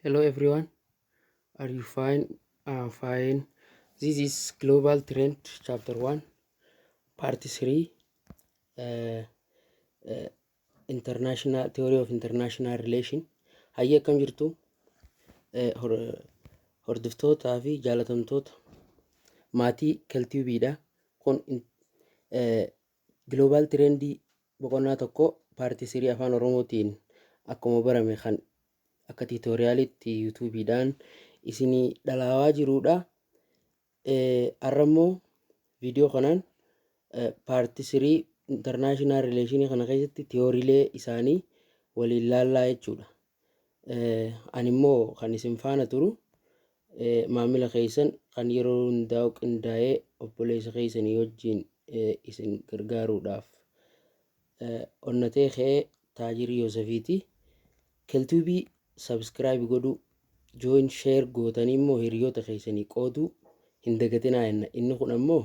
Hello everyone, are you fine? I'm fine. This is Global Trend Chapter 1, Part 3, uh, uh, International Theory of International Relation. Hayyee, akkam jirtu hordoftootaa fi jaalatamtoota maatii Keltiibiidha. Kun Global Trendii boqonnaa 1 part 3 afaan Oromootiin akkuma barame kan akka tutorialitti YouTubeiidhaan isinii dhalaawaa jirudha. Har'a immoo viidiyoo kanaan part 3 international relationii kana keessatti theorylee isaanii waliin laallaa jechuudha. Ani immoo kan isin faana turu maamila keessan kan yeroo hundaa'u qindaa'ee obboleessa keessanii wajjin isin gargaaruudhaaf onnatee ka'ee Taajirii Yoosefiiti. Keltuubii subscribe godhuu, join, share gootanii immoo hiriyoota keessanii qooduu hin dagatinaa jenna. Inni kun ammoo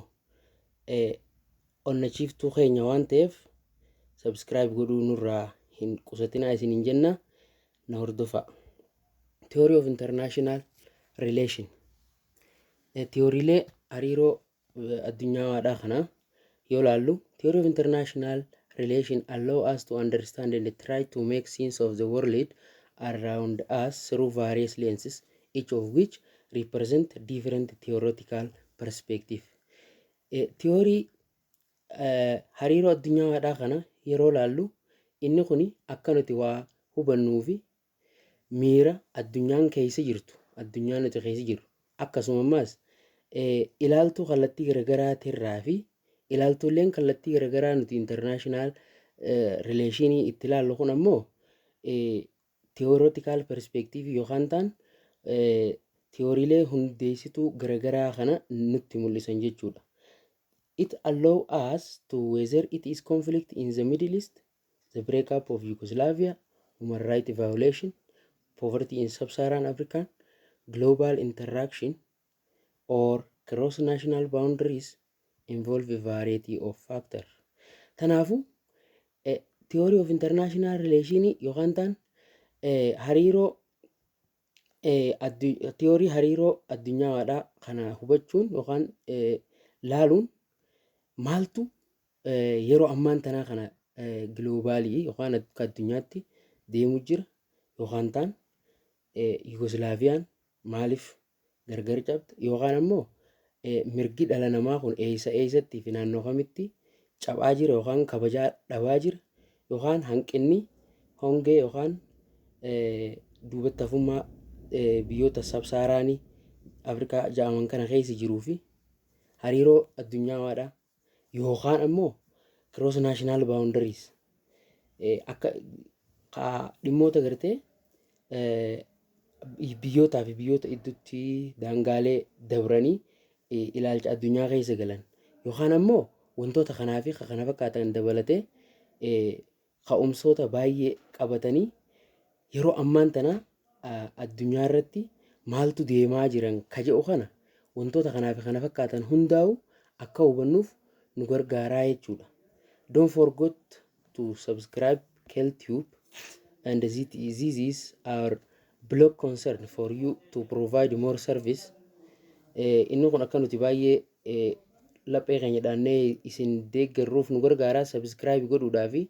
onnachiiftuu keenya waan ta'eef subscribe godhuu nurraa hin qusatinaa isiniin jenna, na hordofaa. Theory of International Relation. Theorylee hariiroo addunyaadhaa kana yoo laallu, Theory of International Relation allow us to understand and try to make sense of the world around us through various lenses, each of which represent different theoretical perspective. Theory hariiroo addunyaadhaa kana yeroo laallu, inni kuni akka nuti waa hubannuu fi miira addunyaan keessa jirtu, addunyaan nuti keessa jirru, akkasuma ammaas ilaaltuu kallattii garaagaraatirraa fi ilaaltuuleen kallattii garaagaraa nuti international relationii itti ilaallu kun ammoo theoretical perspective yookaan ta'an theorylee hundeessituu garaagaraa kana nutti mul'isan jechuudha. It allow us to, whether it is conflict in the Middle East, the breakup of Yugoslavia, human rights violation, poverty in sub-Saharan Africa, global interaction, or cross-national boundaries involve a variety of factors. Kanaafuu theory of international relation yookaan ta'an hariiroo theory hariiroo addunyaadhaa kana hubachuun yookaan laaluun maaltu yeroo ammaan tanaa kana globalii yookaan akka addunyaatti deemu jira, yookaan ta'an Yugoslaaviyaan maaliif gargar cabte, yookaan ammoo mirgi dhala namaa kun eessa eessattii fi naannoo kamitti cabaa jira yookaan kabajaa dhabaa jira, yookaan hanqinni hongee yookaan duubatti hafummaa biyyoota sub-Saharaanii Afrikaa jedhaman kana keessa jiruu fi hariiroo addunyaadhaa yookaan ammoo cross national boundaries akka dhimmoota gartee biyyootaa fi biyyoota idduutti daangaalee dabranii ilaalcha addunyaa keessa galan, yookaan ammoo wantoota kanaa fi kana fakkaatan dabalatee ka'umsoota baay'ee qabatanii yeroo ammaan tana addunyaa irratti maaltu deemaa jiran ka jedhu kana, wantoota kanaa fi kana fakkaatan hundaa'u akka hubannuuf nu gargaaraa jechuudha. Don't forget to subscribe KelTube, and this is our blog concern for you to provide more service. Inni kun akka nuti baay'ee laphee keenya dhaannee isin deeggarruuf nu gargaara. Subscribe godhuudhaa fi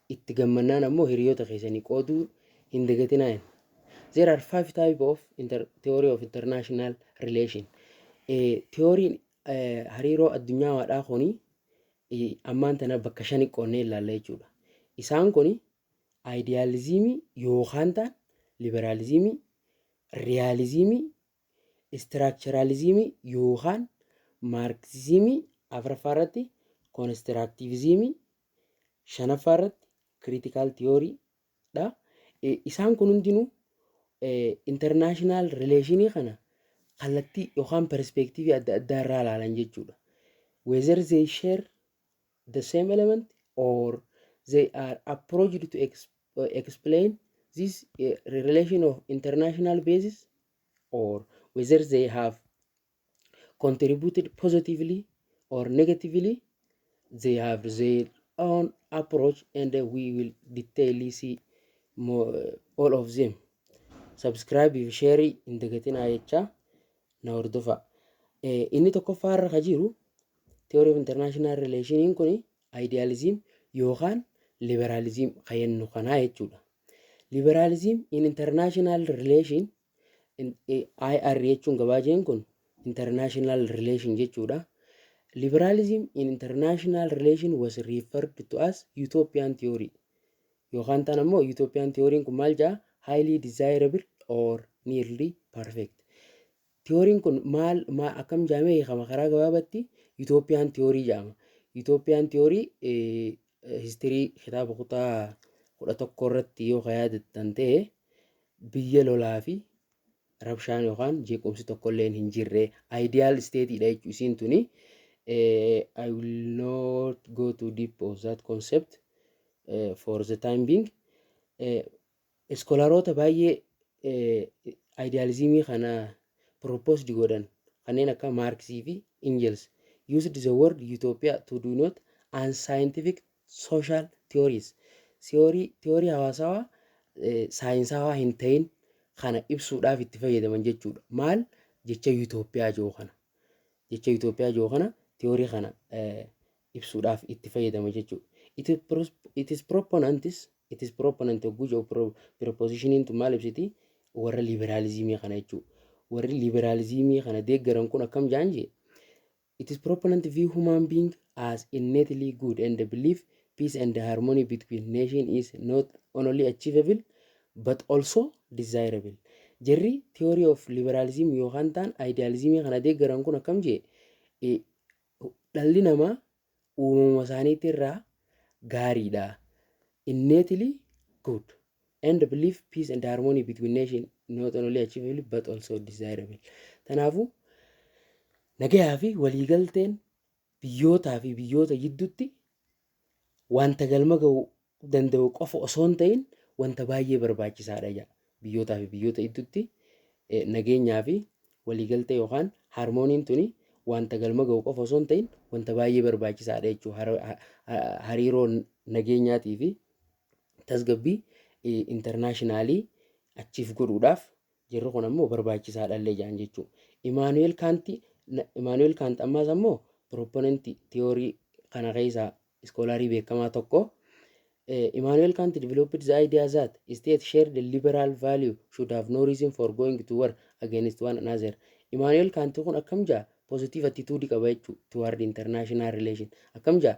itti gammannaan ammoo hiriyoota keessanii qooduu hin dagatinaa. There are five type of theory of international relation. Theoryin hariiroo addunyaadhaa kuni ammaan tana bakka shani qoonnee ilaalla jechuudha. Isaan kuni idealismii yookaan ta'an liberalismii, realismii, structuralismii yookaan Marxismii, afuraffaa irratti constructivismii, shanaffaa irratti critical theory dha. Isaan kun hundinuu international relationii kana kallattii yookaan perspectiveii adda addaa irraa ilaalan jechuudha. Whether they share the same element or they are approached to explain this relation of international basis, or whether they have contributed positively or negatively, they have their own approach, and we will detail see more, all of them. Subscribe fi share hin dagatinaa jechaa na hordofaa. Inni tokkoffaa irra ka jiru theory of international relationiin kun idealism yookaan liberalism ka jennu kanaa jechuudha. Liberalism in international relation, IR jechuun gabaajeen kun international relation jechuudha. Liberalism in international relation was referred to as utopian theory. Yookaan ta'an ammoo utopian theory kun maal jedha? Highly desirable or nearly perfect. Theoryin kun maal akkam jedhamee hiikama? Karaa gabaabatti utopian theory jedhama. Utopian theory history kitaaba kutaa 11 irratti yoo ka yaadattan ta'e, biyya lolaa fi rabshaan yookaan jeequmsi tokkollee hin jirre ideal stateidha jechuu isiin tuni. I will not go too deep of that concept for the time being. Scholaroota baay'ee idealismii kana proposed godhan kanneen akka Marxii fi Engels used the word utopia to denote unscientific social theories. Theory hawaasawaa saayinsawaa hin ta'in kana ibsuudhaaf itti fayyadaman jechuudha. Maal jecha utopia jiru kana? Jecha utopia jiru kana theory kana ibsuudhaaf itti fayyadaman jechuudha. It is proponent yogguu jedhu, propositioniin tun maal ibsiti? Warra liberalismii kana jechuudha. Warri liberalismii kana deeggaran kun akkam jedhan jee? It is proponent view human being as innately good and believe peace and harmony between nation is not only achievable but also desirable. Jarri theory of liberalism yookaan ta'an idealismii kana deeggaran kun akkam jee? Dhalli namaa uumama isaaniitirraa gaariidha. Innately good and believe peace and harmony between nation not only achievable but also desirable. Kanaafuu nagayaa fi waliigalteen biyyootaa fi biyyoota gidduutti wanta galma ga'uu danda'u qofa osoo hin ta'in wanta baay'ee barbaachisaadha jedha. Biyyootaa fi biyyoota gidduutti nageenyaa fi waliigaltee yookaan harmonyn tuni wanta galma ga'u qofa osoo hin ta'in wanta baay'ee barbaachisaadha jechuudha. Hariiroo nageenyaatii fi tasgabbii internationalii achiif godhuudhaaf jirru kun ammoo barbaachisaadha illee jedhan jechuudha. Immanuel Kant ammaas ammoo proponent theory kana keessaa scholarii beekamaa tokko. Immanuel Kant developed the idea that state shared liberal value should have no reason for going to war against one another. Immanuel Kant kun akkam jaa? Positive attitude qaba jechuudha toward international relation. Akkam jaa?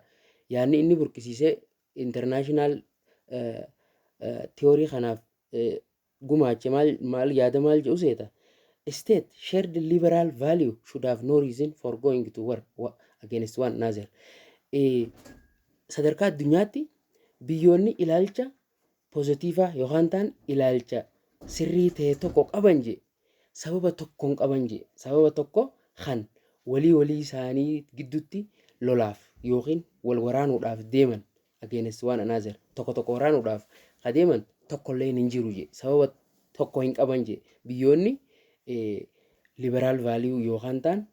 Yaadni inni burqisiisee international theory kanaaf gumaache maal maal yaada maal jedhu seeta? State shared liberal value should have no reason for going to war against one another. Sadarkaa addunyaatti biyyoonni ilaalcha positive yookaan ta'an ilaalcha sirrii ta'e tokko qaban je sababa tokkoon qaban je sababa tokko kan walii walii isaanii gidduutti lolaaf yookiin wal waraanuudhaaf deeman, against one another, tokko tokko waraanuudhaaf ka deeman tokkollee hin jiru je, sababa tokko hin qaban je biyyoonni liberal value yookaan ta'an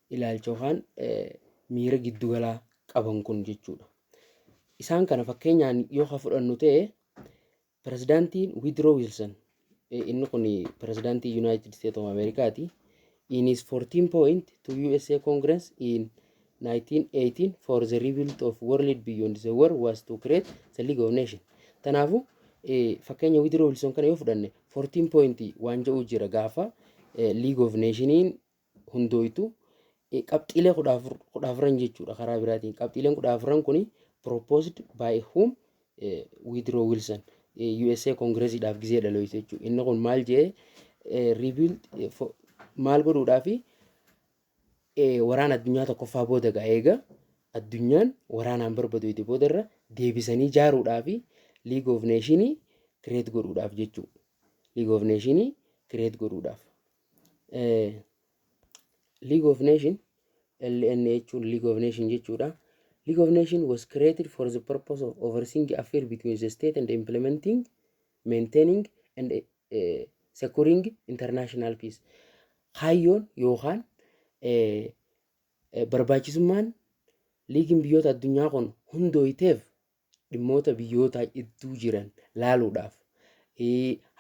ilaalcha yookaan miira giddugalaa qaban kun jechuudha. Isaan kana fakkeenyaan yoo ka fudhannu ta'e, pirezidaantiin Woodrow Wilson, inni kun pirezidaantii United States of Americaati. In his 14 point to USA Congress in 1918 for the rebuild of world beyond the war was to create the League of Nations. Kanaafuu fakkeenya Woodrow Wilson kana yoo fudhanne, 14 point waan jedhu jira. Gaafa League of Nationiin hundooytu qabxiilee 14 jechuudha. Karaa biraatiin qabxiileen 14 kuni proposed by whom? Woodrow Wilson USA Congressiidhaaf gizee dhaloyse jechuudha. Inni kun maal jee? Rebuild maal godhuudhaafi? Waraana addunyaa tokkoffaa booda ga'a eega addunyaan waraanaan barbaadoote boodarra deebisanii ijaaruudhaafi League of Nationii create godhuudhaaf jechuudha. League of Nationii create godhuudhaaf. League of Nation, LN jechuun League of Nation jechuudha. League of Nation was created for the purpose of overseeing affair between the state and implementing, maintaining and securing international peace. Kaayyoon yookaan barbaachisummaan liigiin biyyoota addunyaa kun hundooyteef dhimmoota biyyoota gidduu jiran laaluudhaaf,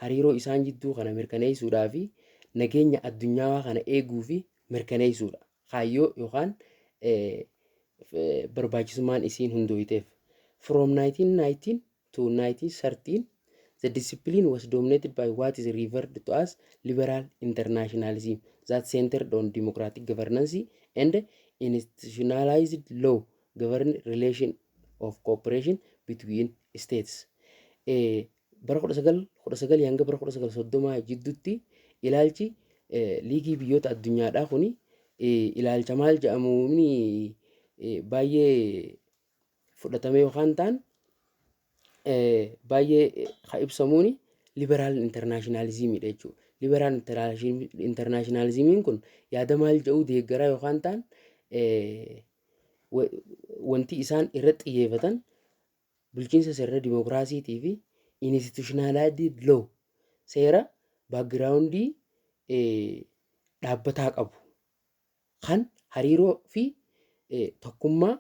Hariiroo isaan jidduu kana mirkaneessuudhaa fi nageenya addunyaa kana eeguu fi mirkaneessuudha. Kaayyoo yookaan barbaachisummaan isiin hundooyteef. From 1919 to 1913, the discipline was dominated by what is referred to as liberal internationalism that centered on democratic governance and institutionalized law governed relation of cooperation between states. Bara 1919 hanga bara 1930 jidduutti ilaalchi liigii biyyoota addunyaadhaa kuni ilaalcha maal jedhamuun baay'ee fudhatame yookaan ta'an baay'ee ka ibsamuun liberal internationalismiidha jechuudha. Liberal internationalismiin kun yaada maal jedhuu deeggaraa yookaan ta'an, wanti isaan irratti xiyyeeffatan bulchiinsa sirna dimookiraasiitii fi institutionalized law, seera backgroundii dhaabbataa qabu kan hariiroo fi tokkummaa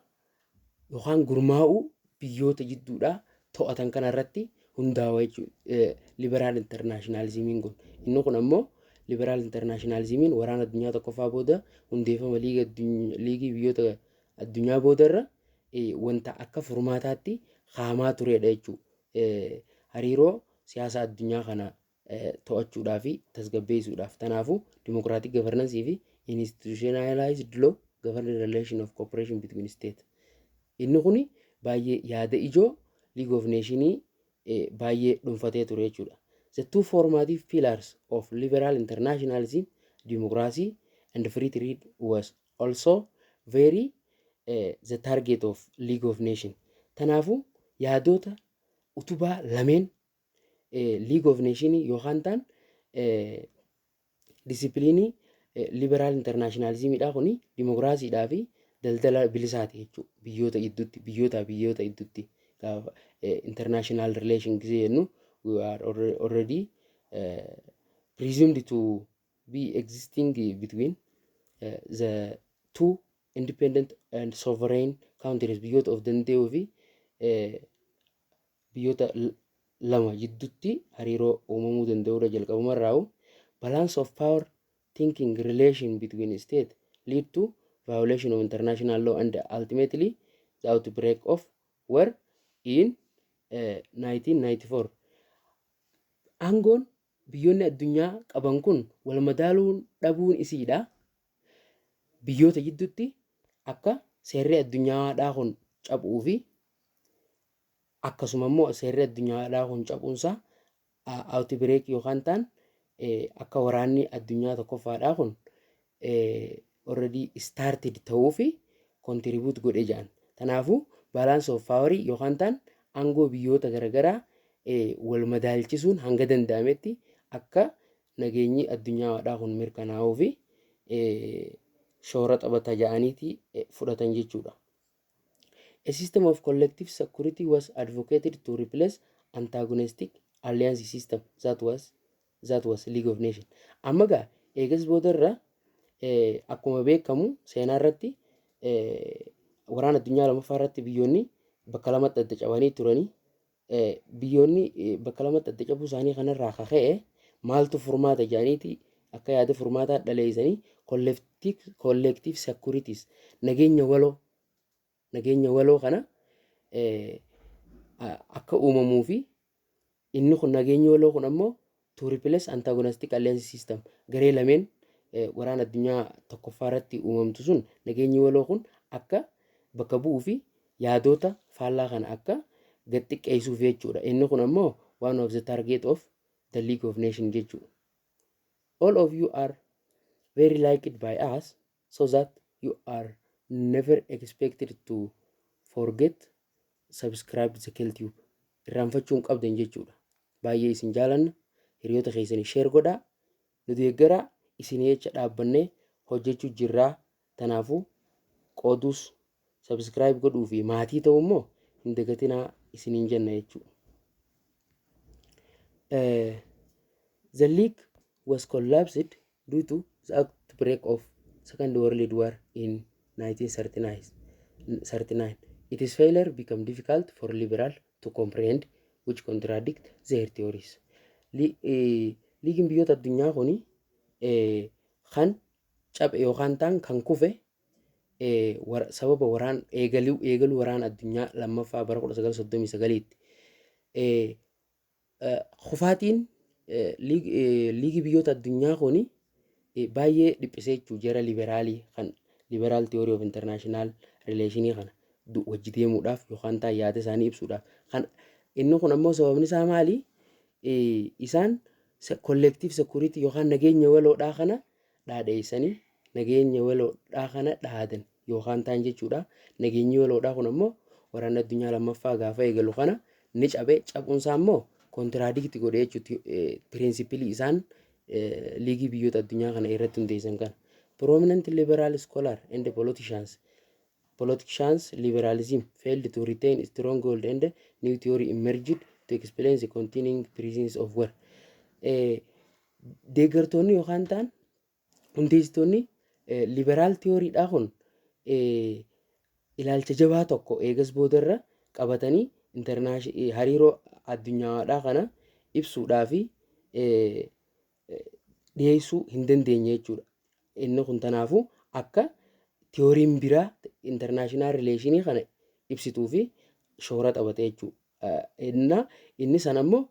yookaan gurmaa'uu biyyoota jidduudhaa to'atan kanarratti hundaa'u jechuudha. Liberal internationalismiin kun. Inni kun ammoo liberal internationalismiin waraana addunyaa tokkoffaa booda hundeeffama liigii biyyoota addunyaa boodarra wanta akka furmaataatti kaamaa turedha jechuudha. Hariiroo siyaasa addunyaa kana to'achuudhaa fi tasgabbeessuudhaaf. Kanaafuu democratic governance fi institutionalized law govern relation of cooperation between state. Inni kuni baay'ee yaada ijoo League of Nations baay'ee dhuunfatee ture jechuudha. The two formative pillars of liberal internationalism, democracy and free trade, was also very the target of League of Nations. Kanaafuu yaadota utubaa lameen League of Nations yookaan ta'an disciplineii liberal internationalismiidha kuni dimokiraasiidhaa fi daldala bilisaati jechuudha. Biyyoota gidduutti, biyyoota biyyoota gidduutti gaafa international relation gisee jennu, we are already presumed to be existing between the two independent and sovereign countries, biyyoota of danda'uu fi biyyoota lama jidduutti hariiroo uumamuu danda'udha jalqabumarraa'u. Balance of power thinking relation between state lead to violation of international law and ultimately the outbreak of war in 1994. Aangoon biyyoonni addunyaa qaban kun wal madaaluun dhabuun isiidha. Biyyoota jidduutti akka seerri addunyaadhaa kun cabuu fi akkasuma immoo seerri addunyaadhaa kun cabuunsaa outbreak yookaan ta'an akka waraanni addunyaa tokkoffaadhaa kun already started ta'uu fi contribute godhe jedhan. Kanaafuu balance of power yookaan ta'an aangoo biyyoota garaagaraa wal madaalchisuun hanga danda'ametti akka nageenyi addunyaadhaa kun mirkanaa'uu fi shoora taphata jedhaniiti fudhatan jechuudha. A system of collective security was advocated to replace antagonistic alliance system that was League of Nations. Amma gaa eegas boodarra akkuma beekamu seenaa irratti waraana addunyaa lammaffaa irratti biyyoonni bakka lamatti adda cabanii turanii, biyyoonni bakka lamatti adda cabuu isaanii kanarraa kaka'e maaltu furmaata jedhaniiti akka yaada furmaataa dhaleessanii collective securities, nageenya waloo kana akka uumamuu fi inni kun nageenyi waloo kun ammoo to replace antagonistic alliance system, garee lameen waraana addunyaa tokkoffaa irratti uumamtu sun nageenyi waloo kun akka bakka bu'uu fi yaadota faallaa kana akka gad xiqqeessuuf jechuudha. Inni kun ammoo one of the target of the League of Nations jechuudha. All of you are very liked by us so that you are never expected to forget subscribe the Keltube. Irraanfachuu hin qabdan jechuudha. Baay'ee isin jaalanna. Hiriyoota keessanii share godhaa. Nu deeggaraa, isin jecha dhaabbannee hojjechuu jirraa. Kanaafuu qooduus, subscribe godhuu fi maatii ta'uu immoo hin dagatinaa isiniin jenna jechuudha. The league was collapsed due to the outbreak of Second World War in 1939. 39. Its failure became difficult for liberals to comprehend, which contradict their theories. Liigiin biyyoota addunyaa kuni kan cabe yookaan ta'an kan kufe sababa waraan eegaluu waraana addunyaa lammaffaa bara 1939tti. Kufaatiin liigii biyyoota addunyaa kuni baay'ee dhiphisee jechuudha jara liberaalii kan liberal theory of international relationii kana wajji deemuudhaaf yookaan ta'an yaada isaanii ibsuudhaaf. Kan inni kun ammoo sababni isaa maali? Isaan collective security yookaan nageenya waloodhaa kana dhaadheessanii, nageenya waloodhaa kana dhaadan yookaan ta'an jechuudha. Nageenyi waloodhaa kun ammoo waraanni addunyaa lammaffaa gaafa eegalu kana ni cabe. Cabuunsaa ammoo contradict godhe jechuudha principle isaan liigii biyyoota addunyaa kana irratti hundeessan kana. Prominent liberal scholar and politicians liberalism failed to retain stronghold and new theory emerged to explain the continuing presence of war. Deeggartoonni yookaan ta'an hundeessitoonni liberal theoryidhaa kun ilaalcha jabaa tokko eegas boodarra qabatanii hariiroo addunyaadhaa kana ibsuudhaa fi dhiyeessuu hin dandeenye jechuudha. Inni kun tanaafuu akka theoryn biraa international relationii kana ibsituu fi shoora taphate jechuudha. Inni sana immoo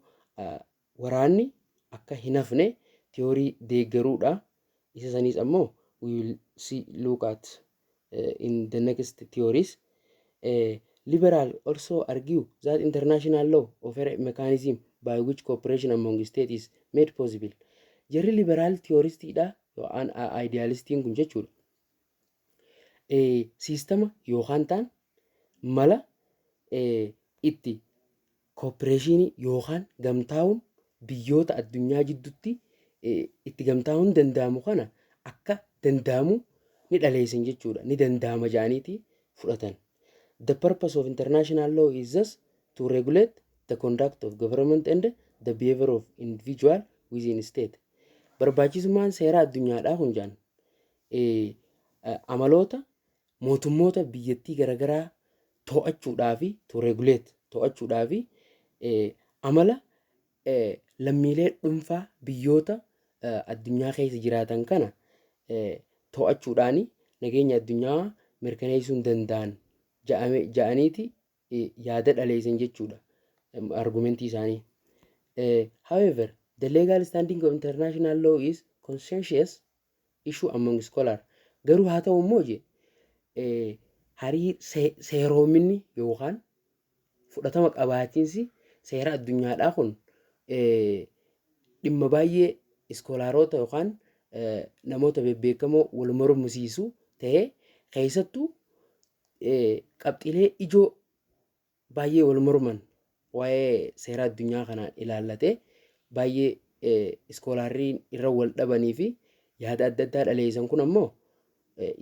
waraanni akka hin hafne theory deeggaruudha. Isa saniis ammoo we will see, look at in the next theories. Liberal also argue that international law offer a mechanism by which cooperation among states is made possible. Jarri liberal theoristiidha yookaan idealistiin kun jechuudha. Siistama yookaan ta'an mala itti cooperationii yookaan gamtaa'uun biyyoota addunyaa jidduutti itti gamtaa'uun danda'amu kana akka danda'amu ni dhaleessan jechuudha. Ni danda'ama jedhaniiti fudhatan. The purpose of international law is thus to regulate the conduct of government and the behavior of individual within state. Barbaachisummaan seera addunyaadhaa kun jaan amaloota mootummoota biyyattii garaagaraa to'achuudhaa fi to regulate to'achuudhaa fi amala lammiilee dhuunfaa biyyoota addunyaa keessa jiraatan kana to'achuudhaan nageenya addunyaa mirkaneessuu danda'an ja'aniiti yaada dhaleessan jechuudha argumentii isaanii. However, the legal standing of international law is contentious issue among scholars. Garuu haa ta'u immoo je harii seeroominni yookaan fudhatama qabaachiinsi seera addunyaadhaa kun dhimma baay'ee scholaroota yookaan namoota bebbeekamoo wal mormisiisu ta'ee, keessattuu qabxiilee ijoo baay'ee wal morman waa'ee seera addunyaa kanaan ilaallatee baay'ee scholarriin irra wal dhabanii fi yaada adda addaa dhaleessan kun ammoo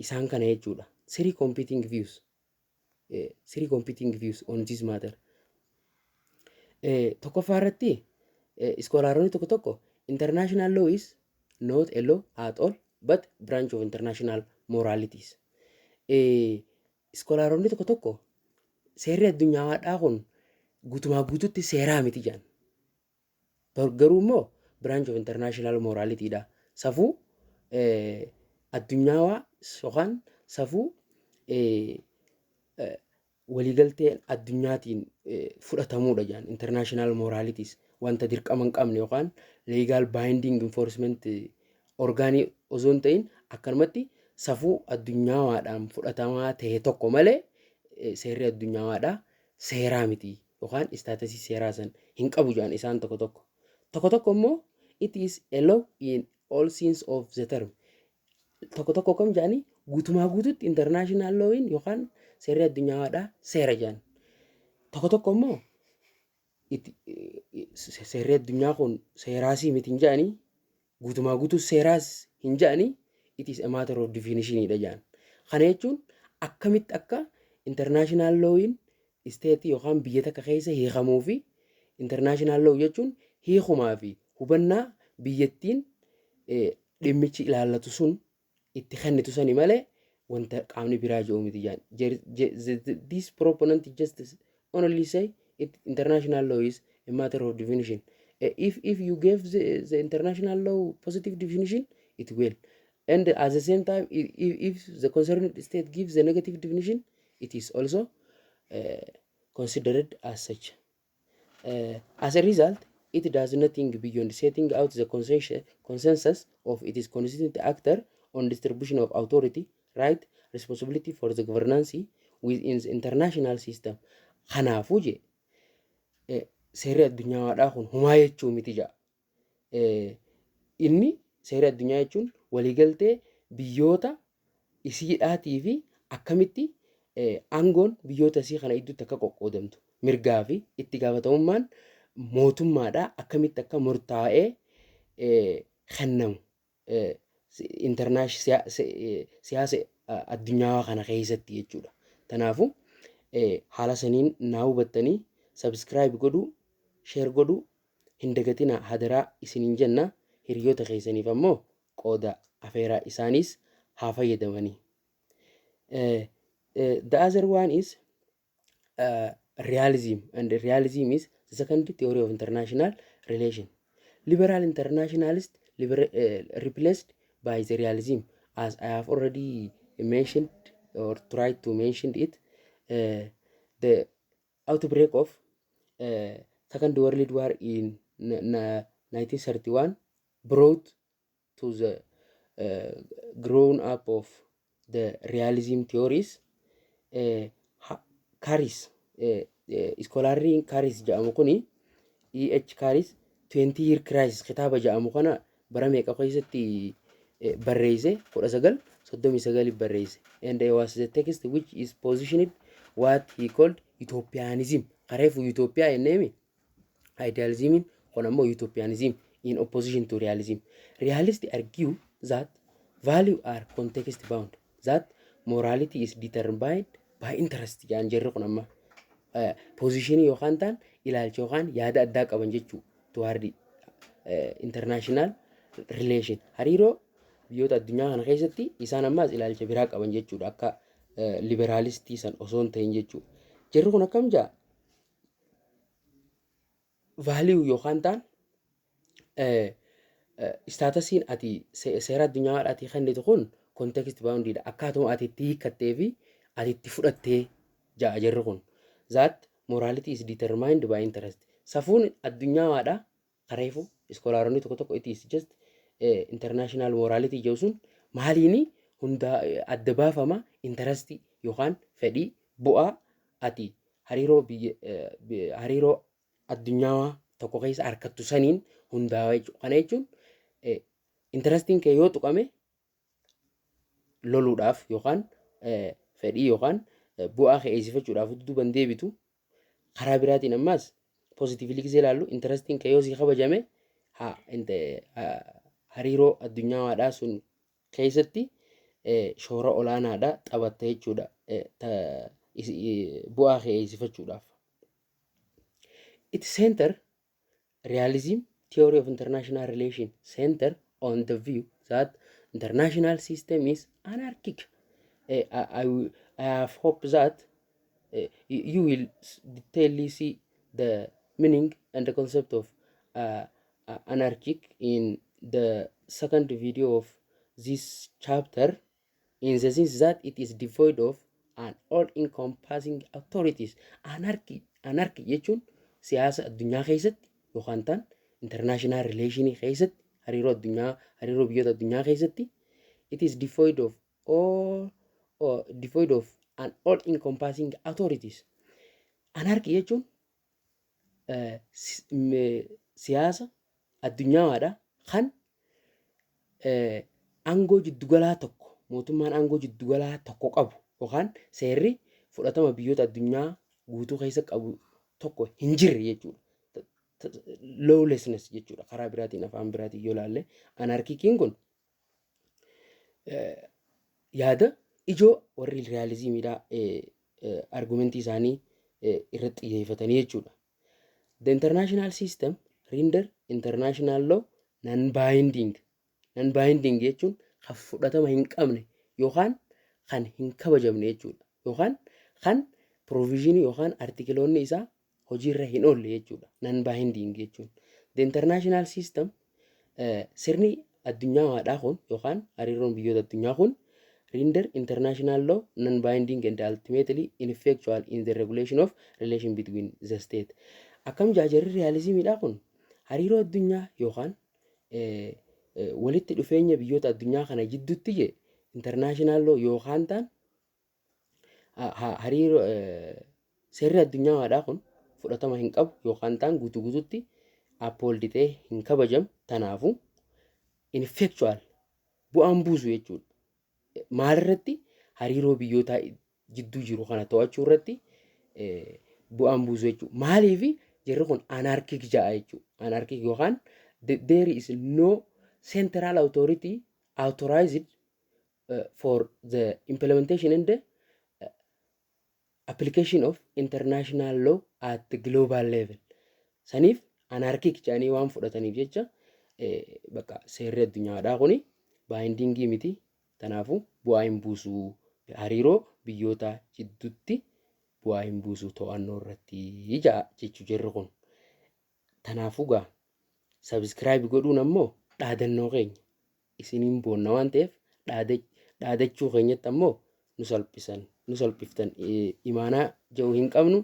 isaan kana jechuudha. Three competing views. Three competing views on this matter. Tokkoffaa irratti scholaronni tokko tokko international law is not a law at all but branch of international moralities. Scholaronni tokko tokko seerri addunyaadhaa kun guutumaa guututti seeraa miti jedhan. Garuu immoo branch of international moralityidha. Safuu addunyaawaa yookaan safuu waliigaltee addunyaatiin fudhatamuudha jedhan. International moralities wanta dirqama hin qabne yookaan legal binding enforcement organii osoo hin ta'in akkanumatti safuu addunyaadhaan fudhatamaa ta'e tokko malee seerri addunyaadhaa seeraa miti yookaan statusii seeraa san hin qabu jedhan isaan tokko tokko. Tokko tokko immoo it is a law in all sense of the term. Tokko tokko kam jedhanii, guutumaa guututti international lawin yookaan seerri addunyaadhaa seera jedhan. Tokko tokko immoo seerri addunyaa kun seeraasii miti hin jedhanii, guutumaa guutuu seeraas hin jedhanii, it is a matter of definition dha jedhan. Kana jechuun akkamitti akka international lawin state yookaan biyya takka keessa hiikamuu fi international law jechuun hiikumaa fi hubannaa biyyattiin dhimmichi ilaallatu sun itti kennitu sani malee wanta qaamni biraa jedhu miti jedhan. This proponent just only say it international law is a matter of definition. If you give the international law positive definition, it will. And at the same time, if the concerned state gives a negative definition, it is also considered as such. As a result, it does nothing beyond setting out the consensus of its constituent actor on distribution of authority, right, responsibility for the governance within the international system. Kanaafuu je seerri addunyaadhaa kun humaa jechuu miti ja'a. Inni seera addunyaa jechuun waliigaltee biyyoota isiidhaatii fi akkamitti aangoon biyyoota isii kana gidduutti akka qoqqoodamtu, mirgaa fi itti gaafatamummaan mootummaadhaa akkamitti akka murtaa'ee kennamu siyaasa addunyaa kana keessatti jechuudha. Kanaafuu haala saniin naa hubattanii subscribe godhuu, share godhuu hin dagatinaa hadaraa isiniin jenna. Hiriyoota keessaniif ammoo qooda afeeraa, isaanis haa fayyadamanii. The other one is realism, and realism is the second theory of international relation. Liberal internationalist replaced by the realism, as I have already mentioned or tried to mention it. The outbreak of Second World War in 1931 brought to the grown up of the realism theories. Karis, scholarriin Karis jedhamu kuni, E.H. Karis, 20 Year Crisis kitaaba jedhamu kana bara meeqa keessatti barreesse? 1939 barreesse, and it was the text which is positioned what he called utopianism. Kareefu utopia jenneemi idealismiin kun ammoo utopianism in opposition to realism. Realist argue that value are context bound, that morality is determined by interest jedhan. Jarri kun amma positionii yookaan ta'an ilaalcha yookaan yaada addaa qaban jechuu toward international relation, hariiroo biyyoota addunyaa kana keessatti. Isaan ammaas ilaalcha biraa qaban jechuudha, akka liberalistii san osoo hin ta'in jechuudha. Jarri kun akkam jaa? Value yookaan ta'an statusiin ati seera addunyaadhaatii kennitu kun context boundiidha. Akkaatuma ati itti hiikkattee fi ati itti fudhattee ja'a jarri kun. That morality is determined by interest. Safuun addunyaadha kareefu scholaronni tokko tokko it is just international morality jedhu sun maaliini hunda adda baafama? Interestii yookaan fedhii bu'aa ati hariiroo biyya hariiroo addunyaa tokko keessa harkattu saniin hundaa'a jechuudha. Kana jechuun interestiin kee yoo tuqame loluudhaaf yookaan fedhii yookaan bu'aa kee eegsifachuudhaaf duuban deebitu. Karaa biraatiin ammaas positively gisee ilaallu, interestiin kee yoo sii kabajame hariiroo addunyaadhaa sun keessatti shoora olaanaadha taphatta jechuudha bu'aa kee eegsifachuudhaaf. It center realism theory of international relation center on the view that international system is anarchic. I have hope that you will detailly see the meaning and the concept of anarchic in the second video of this chapter, in the sense that it is devoid of an all-encompassing authorities. Anarchy, anarchy jechuun siyaasa addunyaa keessatti yookaan ta'an international relation keessatti, hariiroo addunyaa, hariiroo biyyoota addunyaa keessatti, it is devoid of all or devoid of an all-encompassing authorities. Anarchy jechuun siyaasa addunyaadha kan aangoo jiddugalaa tokko, mootummaan aangoo jiddugalaa tokko qabu yookaan seerri fudhatama biyyoota addunyaa guutuu keessa qabu tokko hin jirre jechuudha. Lawlessness jechuudha karaa biraatiin, afaan biraatiin yoo ilaalle. Anarchiciin kun yaada ijoo warri realismiidhaa argumentii isaanii irratti xiyyeeffatanii jechuudha. The international system render international law non-binding. Non-binding jechuun kan fudhatama hin qabne yookaan kan hin kabajamne jechuudha. Yookaan kan provisionii yookaan articleoonni isaa hojiirra hin oolle jechuudha. Non binding jechuun. The international system, sirni addunyaadhaa kun yookaan hariiroon biyyoota addunyaa kun, render international law non-binding and ultimately ineffectual in the regulation of relation between the state. Akkam jaajarri realismiidhaa kun hariiroo addunyaa yookaan walitti dhufeenya biyyoota addunyaa kana jidduutti je international law yookaan ta'an hariiroo seerri addunyaadhaa kun fudhatama hin qabu yookaan ta'an guutuu guututti uphold ta'ee hin kabajamu. Tanaafuu ineffectual, bu'aan buusu jechuudha. Maalirratti? Hariiroo biyyootaa jidduu jiru kana to'achuu irratti bu'aan buusu jechuudha. Maaliif jarri kun anarchic ja'a jechuudha. Anarchic yookaan there is no central authority authorized for the implementation and the application of international law at the global level. Saniif anarchic jedhanii waan fudhataniif jecha bakka seerri addunyaadhaa kuni bindingii miti. Kanaafuu bu'aa hin buusu, hariiroo biyyoota jidduutti bu'aa hin buusu to'annoo irratti ja'a jechuu jarri kun. Kanaafuu gaa subscribe godhuun ammoo dhaadannoo keenya isiniin boonna waan ta'eef dhaadachuu keenyatti ammoo nu salphisan, nu salphiftan imaanaa jedhu hin qabnu.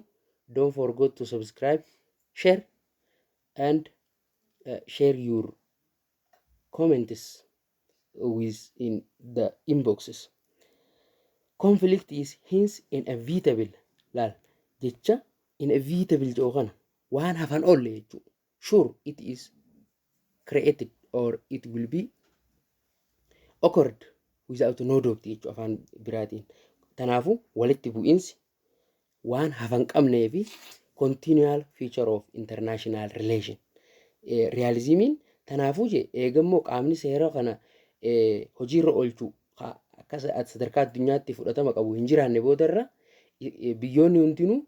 Don't forget to subscribe, share and share your comments within the inboxes. Conflict is hence inevitable. Laal, jecha inevitable jedhu kana waan hafan oolle jechuudha. Sure it is created or it will be occurred without no doubt jechuudha afaan biraatiin. Kanaafuu walitti bu'iinsi waan hafan qabnee fi continual feature of international relation. Realismiin kanaafuu je eegammoo qaamni seera kana hojiirra oolchu akka sadarkaa addunyaatti fudhatama qabu hin jiraanne boodarra biyyoonni hundinuu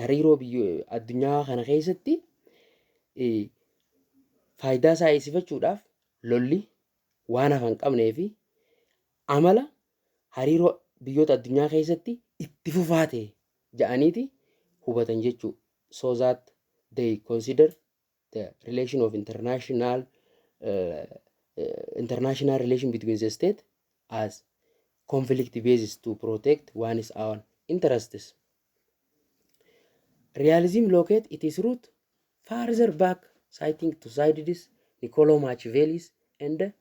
hariiroo addunyaa kana keessatti faayidaa isaa eegsifachuudhaaf lolli waan hafan qabnee fi amala hariiroo biyyoota addunyaa keessatti itti fufaa ta'e ja'aniiti hubatan jechuudha. So that they consider the relation of international relation between the state as conflict basis to protect one's own interests. Realism locate its root farther back, citing Thucydides, Niccolo Machiavelli, and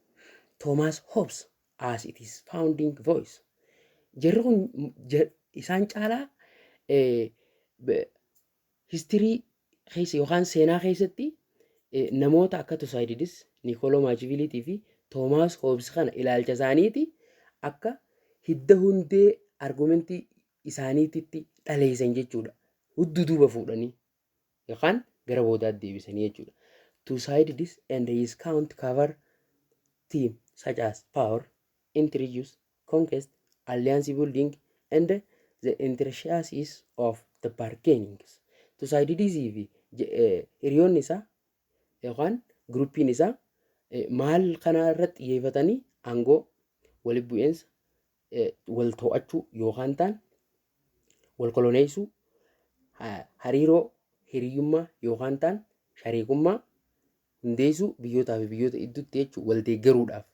Thomas Hobbes as its founding voice. Jarri kun isaan caalaa history keessa yookaan seenaa keessatti namoota akka Thucydides, Niccolo Machiavelli fi Thomas Hobbes kana ilaalcha isaaniiti akka hidda hundee argumentii isaaniititti dhaleessan jechuudha. Hudduu duuba fuudhanii yookaan gara boodaatti deebisanii jechuudha. Thucydides and his count cover theme such as power, intrigues, conquest, alliance building, and the intricacies of the bargainings. Thucydides fi hiriyoonni isaa yookaan groupiin isaa maal kana irratti xiyyeeffatanii? Aangoo, walitti bu'iinsa, wal to'achuu yookaan ta'an wal koloneessuu, hariiroo hiriyyummaa yookaan ta'an shariikummaa hundeessuu biyyootaa fi biyyoota gidduutti jechuun wal deeggaruudhaaf,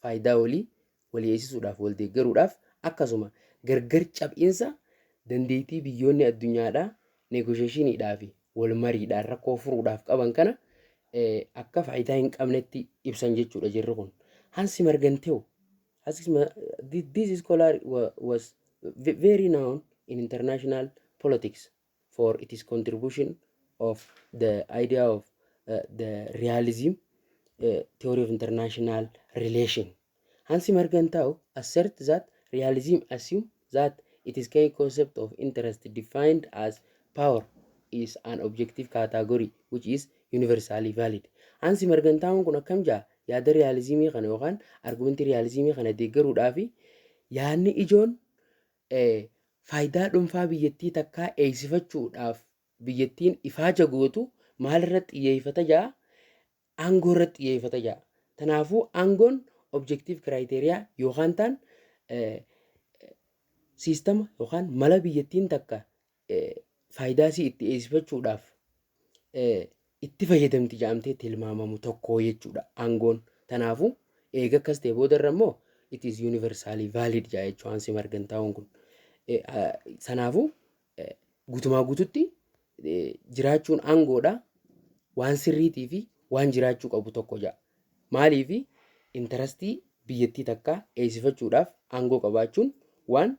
faayidaa walii walii eegsisuudhaaf, wal deeggaruudhaaf, akkasuma gargar cab'iinsa dandeettii biyyoonni addunyaadhaa negotiationiidhaa fi wal mariidhaan rakkoo furuudhaaf qaban kana akka faayidaa hin qabnetti ibsan jechuudha jirri kun. Hans Morgenthau, this scholar was very known in international politics for its contribution of the idea of the realism theory of international relation. Hans Morgenthau asserts that realism assumes that it is key concept of interest defined as power is an objective category which is universally valid. Hans Morgenthau kun akkam jaa? Yaada realismii kana yookaan argumentii realismii kana deeggaruudhaaf yaadni ijoon faayidaa dhuunfaa biyyattii takkaa eegsifachuudhaaf biyyattiin ifaaja gootu maalirratti xiyyeeffata jaa? Aangoo irratti xiyyeeffata jaa. Kanaafuu aangoon objective criteria yookaan ta'an systema yookaan mala biyyattiin takka faayidaa isii itti eegsifachuudhaaf itti fayyadamti jedhamtee tilmaamamu tokko jechuudha aangoon. Kanaafuu eega akkas ta'e boodarra immoo it is universally valid jedha jechuudha Hans Morgenthau'n kun. Sanaafuu guutumaa guututti jiraachuun aangoodha waan sirriitii fi waan jiraachuu qabu tokko jedha. Maaliifi? Interestii biyyattii takkaa eegsifachuudhaaf aangoo qabaachuun waan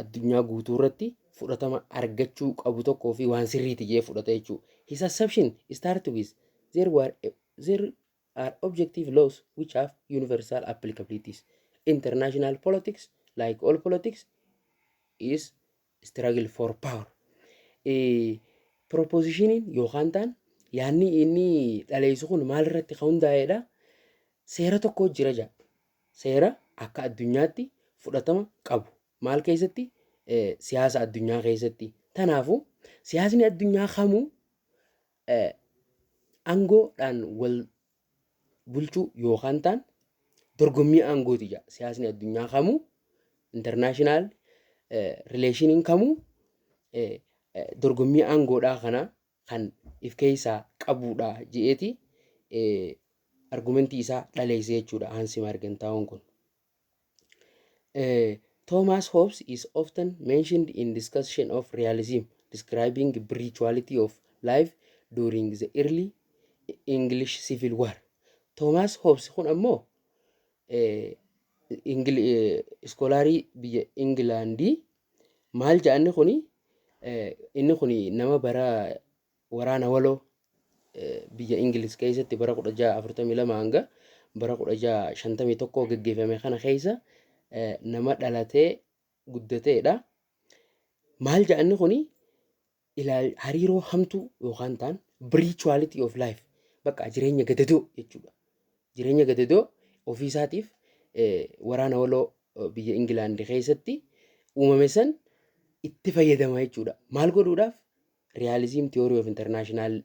addunyaa guutuu irratti fudhatama argachuu qabu tokkoo fi waan sirriiti jee fudhata jechuudha. His assumption start with there are objective laws which have universal applicabilities. International politics, like all politics, is struggle for power. Propositioniin yookaan ta'an yaadni inni dhaleessu kun maal irratti kan hundaa'edha? Seera tokko jira jedha. Seera akka addunyaatti fudhatama qabu. Maal keessatti? Siyaasa addunyaa keessatti. Kanaafuu siyaasni addunyaa kamuu aangoodhaan wal bulchuu yookaan ta'an dorgommii aangooti jedha. Siyaasni addunyaa kamuu, international relationiin kamuu dorgommii aangoodhaa kana kan if keessaa qabudha je'eeti argumentii isaa dhaleesse jechuudha Hans Morgenthau'n kun. Thomas Hobbes is often mentioned in discussion of realism, describing brutality of life during the early English Civil War. Thomas Hobbes kun ammoo scholarii biyya Ingilaandii. Maal jedhanni kuni? Inni kuni nama bara waraana waloo biyya Ingiliz keessatti bara 1642 hanga bara 1651 geggeeffame kana keessa nama dhalatee guddateedha. Maal jedhanni kuni? Hariiroo hamtuu yookaan ta'an brutality of life, bakka jireenya gadadoo jechuudha. Jireenya gadadoo ofiisaatiif waraana waloo biyya Ingilaand keessatti uumame san itti fayyadama jechuudha. Maal godhuudhaaf? Realism theory of international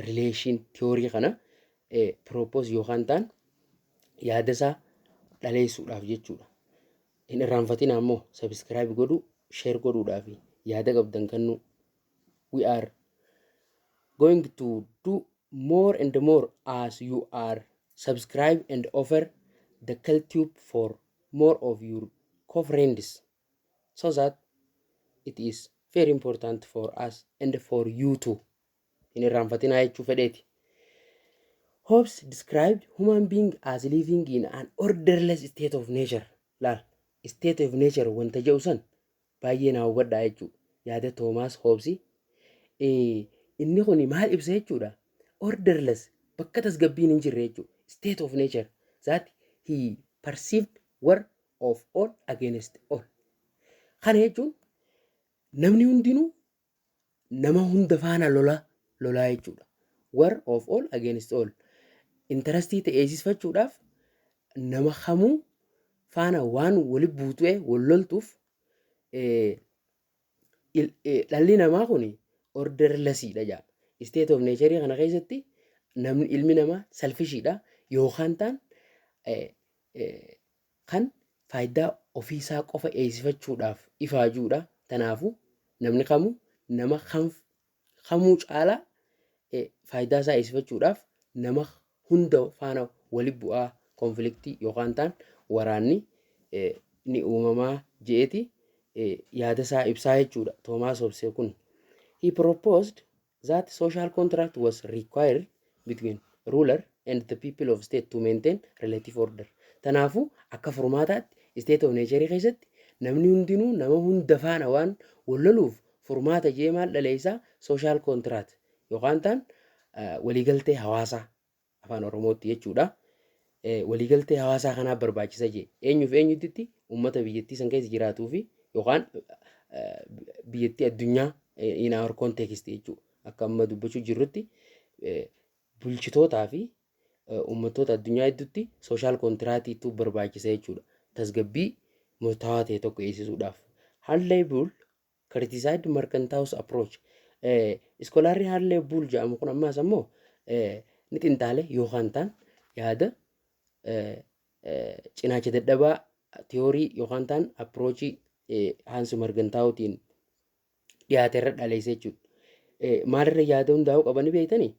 relation theory kana propose yookaan ta'an yaada isaa dhaleessuudhaaf jechuudha. Hin irraanfatin ammoo subscribe godhuu, share godhuudhaaf, yaada qabdan kennu. We are going to do more and more as you are subscribe and offer the tube for more of your co-friends, so that it is very important for us and for you too. Hin irraanfatinaa jechuu fedheeti. Hobbes described human being as living in an orderless state of nature. Laal, state of nature wanta jedhu san baay'ee naa hubadhaa jechuudha. Yaada Thomas Hobbes inni kun maal ibsa jechuudha? Orderless, bakka tasgabbiin hin jirre jechuudha. State of nature that he perceived war of all against all. Kana jechuun namni hundinuu nama hunda faana lola lolaa jechuudha. War of all against all. Interestii ta'e eegsisfachuudhaaf nama kamuu faana waan wali buutee wal loltuuf dhalli namaa kun orderlessiidha jedha. State of nature kana keessatti namni, ilmi namaa selfishiidha yookaan ta'an kan faayidaa ofiisaa qofa eegsifachuudhaaf ifaajuudha. Kanaafuu namni kamuu nama kamuu caalaa faayidaa isaa eegsifachuudhaaf nama hunda faana wali bu'aa, conflictii yookaan ta'an waraanni ni uumamaa je'eeti yaada isaa ibsaa jechuudha. Thomas Hobbes kun. He proposed that social contract was required between ruler and the people of state to maintain relative order. Kanaafuu akka furmaataatti state of nature keessatti namni hundinuu nama hunda faana waan wal loluuf furmaata jee maal dhaleessaa? Social contract yookaan ta'an waliigaltee hawaasaa afaan Oromootti jechuudha. Waliigaltee hawaasaa kanaaf barbaachisa jee. Eenyuuf eenyutti? Uummata biyyattii san keessa jiraatuu fi yookaan biyyattii addunyaa in our context jechuudha. Akka amma dubbachuu jirrutti bulchitootaa fi uummattoota addunyaa hedduutti social contractiitu barbaachisa jechuudha. Tasgabbii murtaawaa ta'e tokko eegsisuudhaaf. Hedley Bull criticized Morgenthau's approach. Scholarri Hedley Bull jedhamu kun ammaas ammoo ni xinxaale yookaan ta'an yaada cinaacha dadhabaa theory yookaan ta'an approachii Hans Morgenthautiin Dhiyaate irra dhaleesse jechuudha. Maalirra yaada hundaa'uu qabanii beektanii?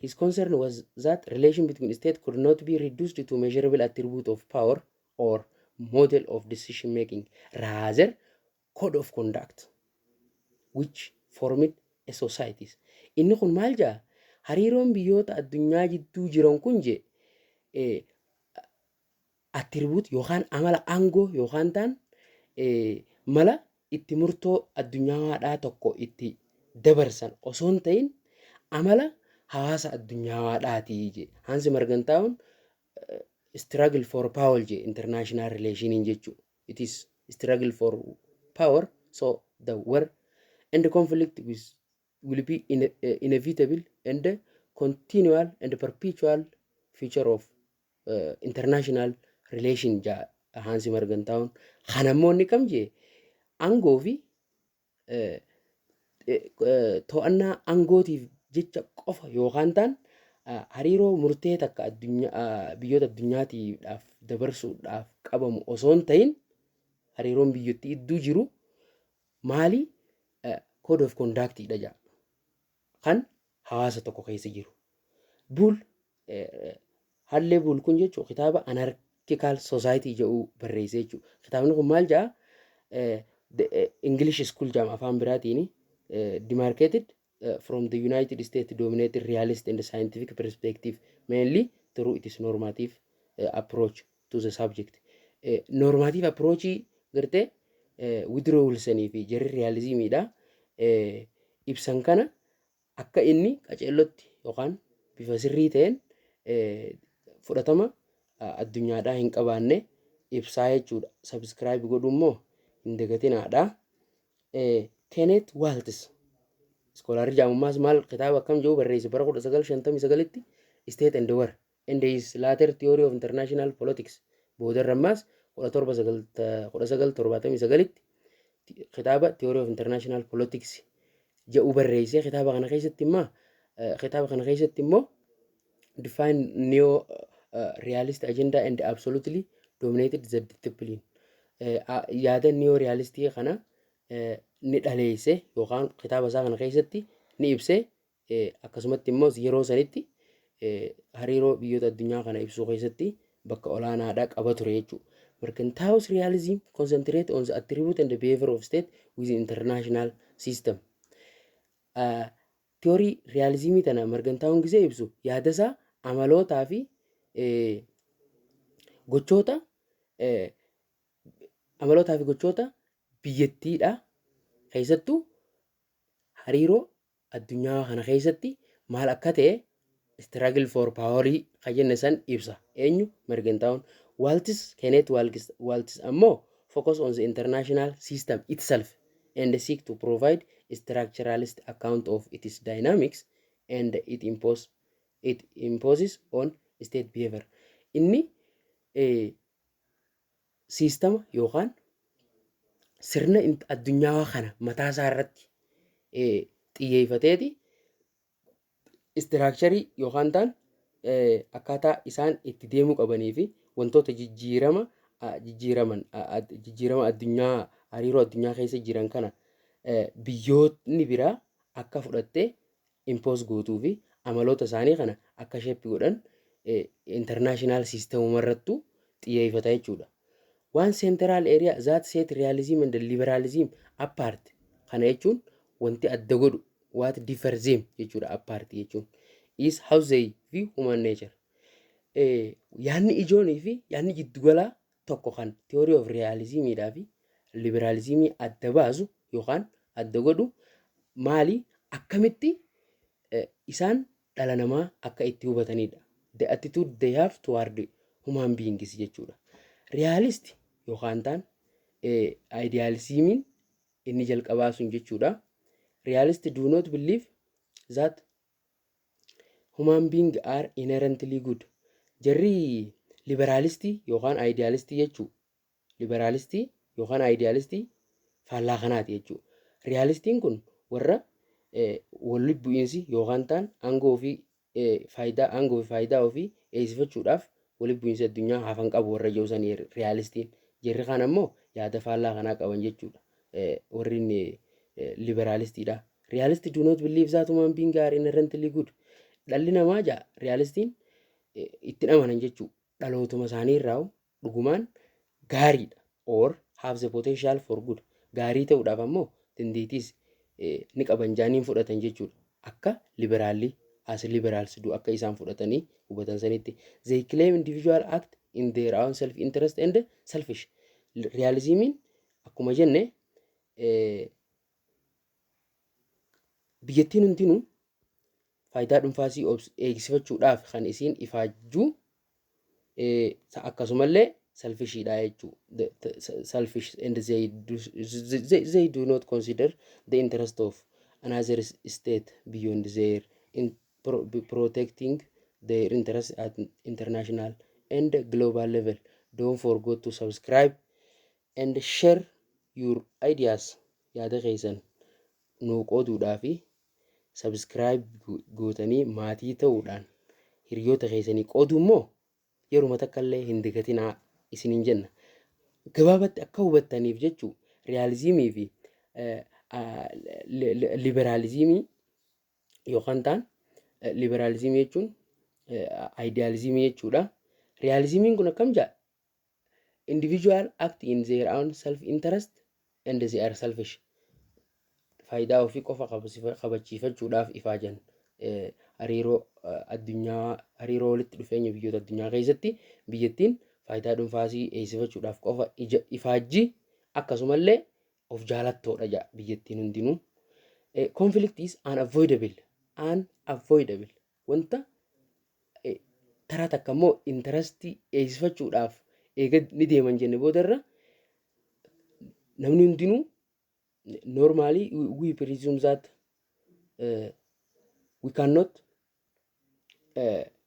His concern was that relation between state could not be reduced to measurable attribute of power or model of decision making, rather code of conduct which formed a societies. Inni kun maal jaa? Hariiroon biyyoota addunyaa jidduu jiran kun je attribute yookaan amala aangoo yookaan ta'an mala itti murtoo addunyaadhaa tokko itti dabarsan osoo hin ta'in, amala hawaasa addunyaadhaati je. Hans Morgenthau'n struggle for power je international relationiin jechuudha. It is struggle for power, so the war and the conflict will be inevitable and continual and perpetual feature of international relation ja Hans Morgenthau'n. Kanammoo inni kam jee? Aangoo fi to'annaa aangootiif jecha qofa yookaan ta'an hariiroo murtee takka addunyaa biyyoota addunyaatiidhaaf dabarsuudhaaf qabamu osoo hin ta'in, hariiroon biyyattii gidduu jiru maali? Code of conductidha jedha kan hawaasa tokko keessa jiru. Bull, Hedley Bull kun jechuun kitaaba Anarchical Society jedhu barreesse jechuudha. Kitaabni kun maal jedha? English School jedhama afaan biraatiin, demarcated from the United States dominated realist and scientific perspective, mainly through its normative approach to the subject. Normative approach gartee Woodrow Wilsonii fi jarri realismiidha. Ibsan kana akka inni qaceellotti yookaan bifa sirrii ta'een fudhatama addunyaadhaa hin qabaanne ibsaa jechuudha. Subscribe godhuu immoo hin dagatinaadha. Kenneth Waltz scholarri jaamummaas maal, kitaaba akkam jedhu barreesse bara 1959tti? State and War and his later Theory of International Politics. Boodarra ammaas 1979tti kitaaba Theory of International Politics jedhu barreesse. Kitaaba kana keessatti immoo define neo realist agenda and absolutely dominated the discipline. Yaada neo realistii kana ni dhaleesse yookaan kitaaba isaa kana keessatti ni ibse. Akkasumatti immoo yeroo sanitti hariiroo biyyoota addunyaa kana ibsuu keessatti bakka olaanaadha qaba ture jechuudha. Morgenthau's realism concentrate on the attribute and the behavior of state within international system. Theory realismii tana Morgenthau'n gisee ibsu, yaada isaa amalootaa fi gochoota, amalootaa fi gochoota biyyattiidha, keessattuu hariiroo addunyaa kana keessatti maal akka ta'e, struggle for power kan jenne san ibsa. Eenyu? Morgenthau'n. Waltz, Kenneth Waltz ammoo focus on the international system itself and seek to provide structuralist account of its dynamics and it imposes on state behavior. Inni siistama yookaan sirna addunyaa kana mataa isaa irratti xiyyeeffateeti structurii yookaan ta'an akkaataa isaan itti deemuu qabanii fi wantoota jijjiiraman, jijjiirama addunyaa, hariiroo addunyaa keessa jiran kana biyyoonni biraa akka fudhattee impose gootuu fi amaloota isaanii kana akka shape godhan international systemuma irrattuu xiyyeeffata jechuudha. One central area that set realism and liberalism apart, kana jechuun wanti adda godhu, what differs them jechuudha, apart jechuun, is how they view human nature. Yaadni ijoonii fi yaadni jiddugalaa tokko kan theory of realismiidhaa fi liberalismii adda baasu yookaan adda godhu maali? Akkamitti isaan dhala namaa akka itti hubatanidha. The attitude they have toward human beings jechuudha. Realist yookaan ta'an idealismiin inni jalqabaa sun jechuudha. Realist do not believe that human being are inherently good. Jarri liberalistii yookaan idealistii jechuu, liberalistii yookaan idealistii faallaa kanaati jechuudha. Realistiin kun warra walitti bu'iinsi yookaan ta'an aangoo fi faayidaa, aangoo fi faayidaa ofii eegsifachuudhaaf walitti bu'iinsi addunyaa hafan qabu warra jiru sanii realistiin. Jarri kaan ammoo yaada faallaa kanaa qaban jechuudha. Warri inni Liberalistiidha. Realist do not believe that human being are inherently good. Dhalli namaa jaa realistiin itti amanan jechuu, dhalootuma isaanii irraa dhugumaan gaariidha or have the potential for good. Gaarii ta'uudhaaf ammoo dandeettiis ni qaban jaaniin fudhatan jechuudha. Akka liberaalli, as liberals do, akka isaan fudhatanii hubatan sanitti. They claim individual act in their own self interest and selfish. Realismiin akkuma jenne biyyattiin hundinuu faayidaa dhuunfaasii eegsifachuudhaaf kan isiin ifaajjuu, akkasumallee selfishiidha jechuudha. Selfish and they do not consider the interest of another state beyond their in protecting their interest at international and global level. Don't forget to subscribe and share your ideas. Yaada keessan nuu qooduudhaa fi subscribe gootanii maatii ta'uudhaan hiriyoota keessanii qooduu immoo yeruma takka illee hin dagatinaa isiniin jenna. Gabaabatti akka hubattaniif jechuu, realismii fi liberalismii yookaan ta'an, liberalismii jechuun idealismii jechuudha. Realismiin kun akkam jedha? Individual act in their own self interest and they are selfish. Faayidaa ofii qofa kabachiifachuudhaaf ifaajan. Hariiroo addunyaa, hariiroo walitti dhufeenya biyyoota addunyaa keessatti biyyattiin faayidaa dhuunfaasii eegsifachuudhaaf qofa ifaajjii, akkasumallee of jaalattoodha jedha biyyattiin hundinuu. Conflict is unavoidable. Unavoidable. Wanta taraa takka immoo interestii eegsifachuudhaaf eega ni deeman jenne boodarra namni hundinuu normally we presume that we cannot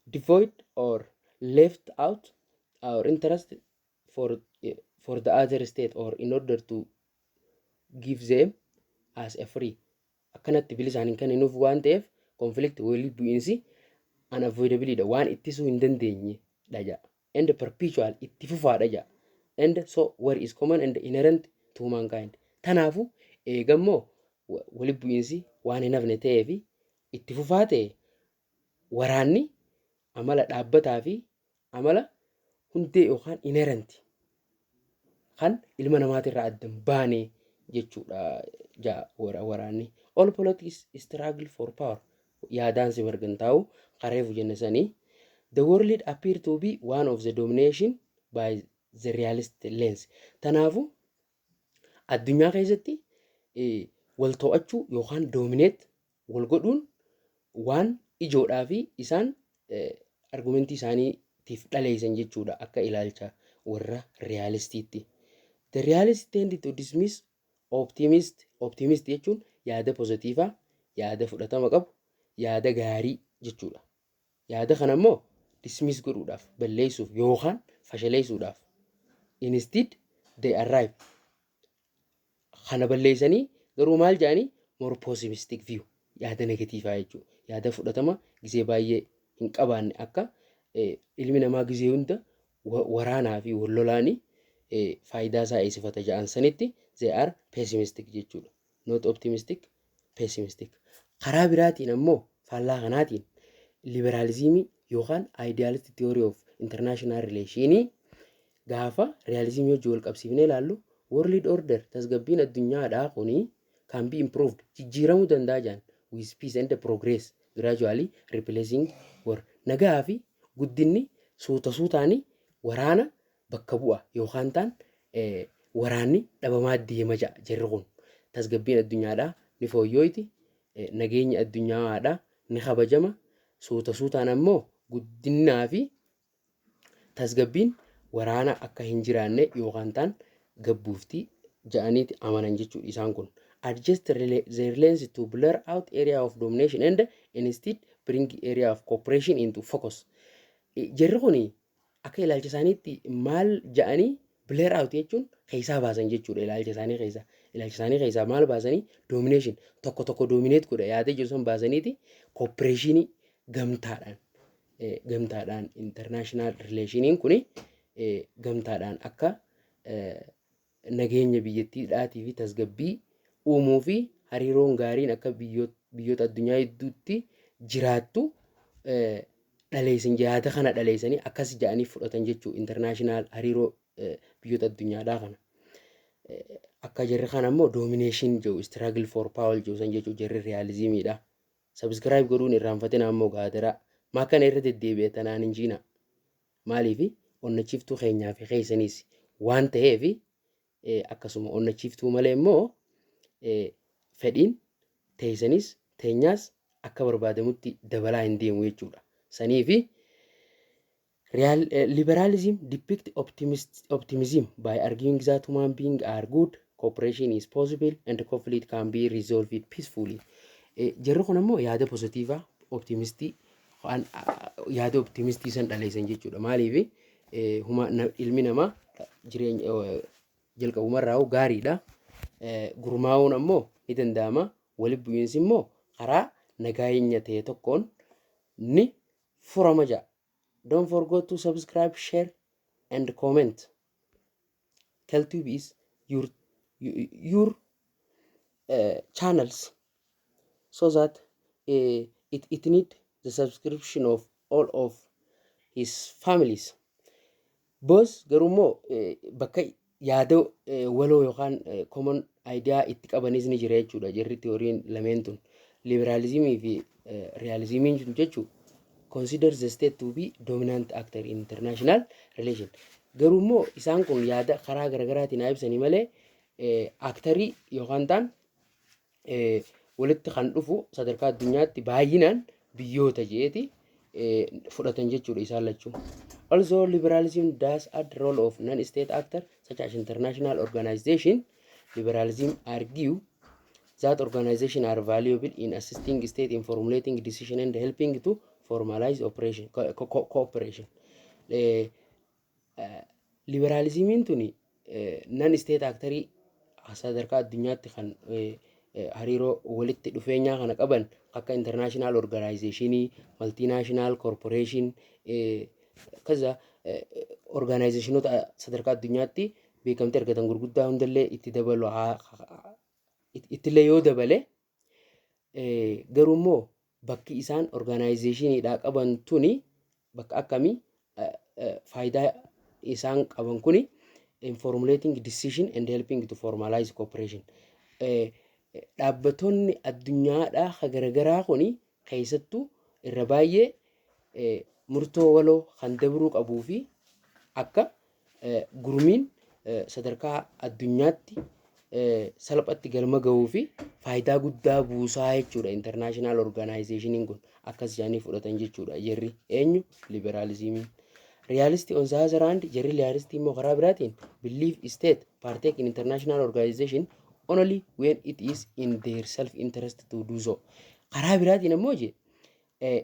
devoid or left out our interest for the other state or in order to give them as a free. Akkanatti bilisaan hin kenninuuf waan ta'eef, conflict, walitti bu'iinsi, unavoidable dha, waan ittisuu hin dandeenye dha jedha, and perpetual, itti fufaadha jedha, and so war is common and inherent to humankind. Tanaafu eegammoo walitti bu'iinsi waan hin hafne ta'ee fi itti fufaa ta'e, waraanni amala dhaabbataa fi amala hundee yookaan inherent kan ilma namaatirraa adda hin baane jechuudha waraanni. All politics struggle for power. Yaadaan si margantaa'u kareefu jenne sanii. The world appear to be one of the domination by the realist lens. Tanaafu addunyaa keessatti wal to'achuu yookaan dominate wal godhuun waan ijoodhaa fi isaan argumentii isaaniitiif dhaleessan jechuudha akka ilaalcha warra realistiitti. The realist tend to dismiss optimist. Optimist jechuun yaada positiivaa, yaada fudhatama qabu, yaada gaarii jechuudha. Yaada kana immoo dismiss godhuudhaaf, balleessuuf yookaan fashaleessuudhaaf. Instead they arrive, kana balleessanii garuu maal jedhanii, more pessimistic view, yaada negatiivaa jechuudha. Yaada fudhatama gisee baay'ee hin qabaanne, akka ilmi namaa gisee hunda waraanaa fi wal lolaanii faayidaa isaa eegsifata jedhan sanitti they are pessimistic jechuudha. Not optimistic, pessimistic. Karaa biraatiin ammoo faallaa kanaatiin liberalismii yookaan idealist theory of international relationii gaafa realismii wajjin wal qabsiifnee ilaallu, world order, tasgabbiin addunyaadhaa kuni, can be improved, jijjiiramuu danda'a jedhan, with peace and progress gradually replacing war. Nagaa fi guddinni suuta suutaanii waraana bakka bu'a yookaan ta'an waraanni dhabamaa deema ja'a jarri kun. Tasgabbiin addunyaadhaa ni fooyyooyti, nageenyi addunyaadhaa ni kabajama, suuta suutaan ammoo guddinnaa fi tasgabbiin waraana akka hin jiraanne yookaan ta'an gabbuufti ja'aniiti amanan jechuudha isaan kun. Adjust their lens to blur out area of domination and instead bring area of cooperation into focus. Jarri kun akka ilaalcha isaaniitti maal ja'anii, blur out jechuun keessaa baasan jechuudha ilaalcha isaanii keessaa. Ilaalcha isaanii keessaa maal baasanii? Domination, tokko tokko dominate godha yaada jiru san baasaniiti cooperationii gamtaadhaan international relationiin kuni gamtaadhaan akka nageenya biyyattiidhaatii fi tasgabbii uumuu fi Hariiroon gaariin akka biyyoota addunyaa hedduutti jiraattu dhaleessan, yaada kana dhaleessanii akkas jedhanii fudhatan jechuu international hariiroo biyyoota addunyaadhaa kana. Akka jarri kana immoo domination jedhu, struggle for power jedhu san jechuu jarri realismiidha. Subscribe godhuun irraanfatina ammoo gaadaraa. Maa kana irra deddeebi'e tanaan hin jiina. Maaliifi onnachiiftuu keenyaa fi keessaniis waan ta'eef, akkasuma onnachiiftuu malee immoo fedhiin teessanis teenyaas akka barbaadamutti dabalaa hin deemu jechuudha. Saniifi liberalism depict optimism by arguing that human beings are good, cooperation is possible and conflict can be resolved peacefully. Jarri kun ammoo yaada positive optimistii, yaada optimistii san dhaleessan jechuudha. Maaliif ilmi namaa jireenya jalqabumarraa gaariidha. Gurmaa'uun ammoo ni danda'ama. Walitti bu'iinsi immoo karaa nagaenya ta'e tokkoon ni furama ja'a. Don't forget to subscribe, share and comment. Keltube is your channels so that it need the subscription of all of his families. Both garuu immoo bakka yaada waloo yookaan common idea itti qabanis ni jira jechuudha. Jarri theoryn lameen tun liberalismii fi realismiin jiru jechuudha. Consider the state to be dominant actor in international relation. Garuu immoo isaan kun yaada karaa garaagaraatiin haa ibsanii malee, actorii yookaan ta'an walitti kan dhufu sadarkaa addunyaatti baay'inaan biyyoota je'eeti fudhatan jechuudha isaan lachuu. Also, liberalism does add role of non-state actor such as international organization. Liberalism argue that organization are valuable in assisting state in formulating decision and helping to formalize operation cooperation. Liberalismiin tuni non state actorii sadarkaa addunyaatti kan hariiroo walitti dhufeenyaa kana qaban akka international organizationii, multinational corporation, kaza organizationoota sadarkaa addunyaatti beekamtii argatan gurguddaa hundallee itti dabalu, ittillee yoo dabale, garuu immoo bakki isaan organizationiidhaa qaban tuni bakka akkamii, faayidaa isaan qaban kuni in formulating decision and helping to formalize cooperation. Dhaabbattoonni addunyaadhaa ka garagaraa kuni keessattuu irra baay'ee murtoo waloo kan dabruu qabuu fi akka gurmiin sadarkaa addunyaatti salphatti galma gahuu fi faayidaa guddaa buusaa jechuudha. International organizationiin kun akkas jedhanii fudhatan jechuudha. Jarri eenyu? Liberalismiin. Realistii on the other hand, jarri realistii immoo karaa biraatiin believe state partake in international organization only when it is in their self interest to do so. Karaa biraatiin ammoo je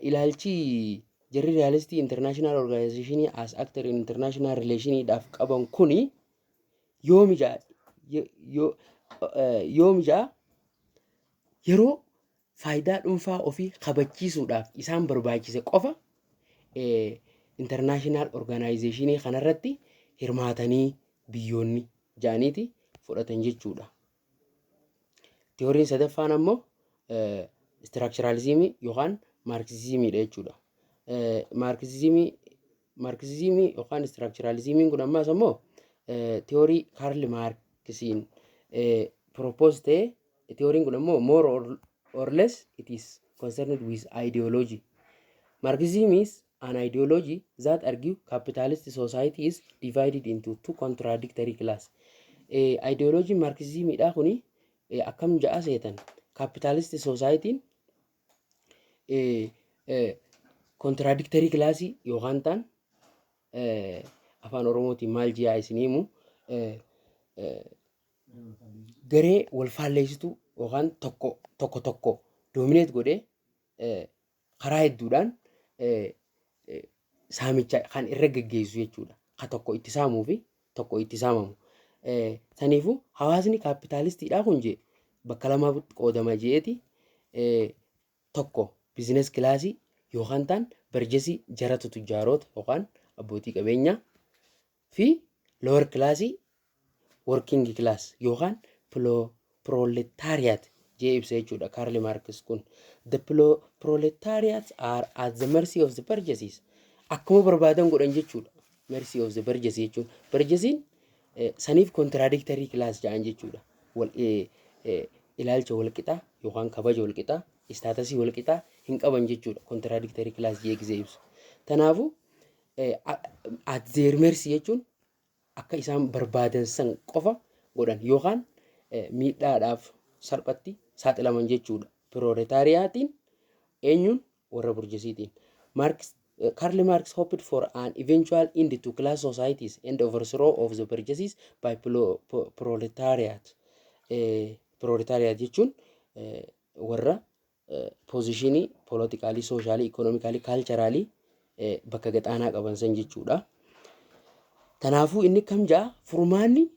ilaalchi jarri realistii international organization as actor in international relationiidhaaf qaban kuni yoo mija'a, yeroo faayidaa dhuunfaa ofii kabachiisuudhaaf isaan barbaachise qofa international organizationii kanarratti hirmaatanii biyyoonni ja'aniiti fudhatan jechuudha. Theoryn sadaffaan ammoo structuralismii yookaan Marxismiidha jechuudha. Marxismii yookaan structuralismiin kun ammaas ammoo theory Karl Marxiin propose ta'e. Theoryn kun ammoo more or less it is concerned with ideology. Marxism is an ideology that argue capitalist society is divided into two contradictory class. Ideology Marxismiidha kuni akkam ja'a seetan? Capitalist society contradictory classii yookaan ta'an, afaan Oromootiin maal ji'a isinii himu, garee wal faalleessituu yookaan tokko tokko tokko dominate godhee karaa hedduudhaan saamicha kan irra geggeessu jechuudha. Ka tokko itti saamuu fi tokko itti saamamu. Saniifuu hawaasni kaapitaalistiidhaa kun jee bakka lamaatti qoodama jeeti: tokko business classii yookaan ta'an bourgeoisie, jaratu tujjaaroota yookaan abbootii qabeenyaa, fi lower classii, working class yookaan proletariat Jee ibsa jechuudha Karl Marx kun. The proletariats are at the mercy of the bourgeoisie. Akkuma barbaadan godhan jechuudha. Mercy of the bourgeoisie jechuun bourgeoisiin saniif contradictory class jedhan jechuudha. Wal ilaalcha walqixaa yookaan kabaja walqixaa, statusii walqixaa hin qaban jechuudha. Contradictory class jee gisee ibsu. Kanaafuu at their mercy jechuun akka isaan barbaadan san qofa godhan yookaan miidhaadhaaf salphatti saaxilaman jechuudha. Proletariatiin eenyuun? Warra bourgeoisiitiin. Marx, Karl Marx hoped for an eventual end to class societies and overthrow of the bourgeoisie by proletariat. Proletariat jechuun warra positionii politicalii, socialii, economicalii, culturalii bakka gaxaanaa qaban san jechuudha. Kanaafuu inni kam ja'a? Furmaanni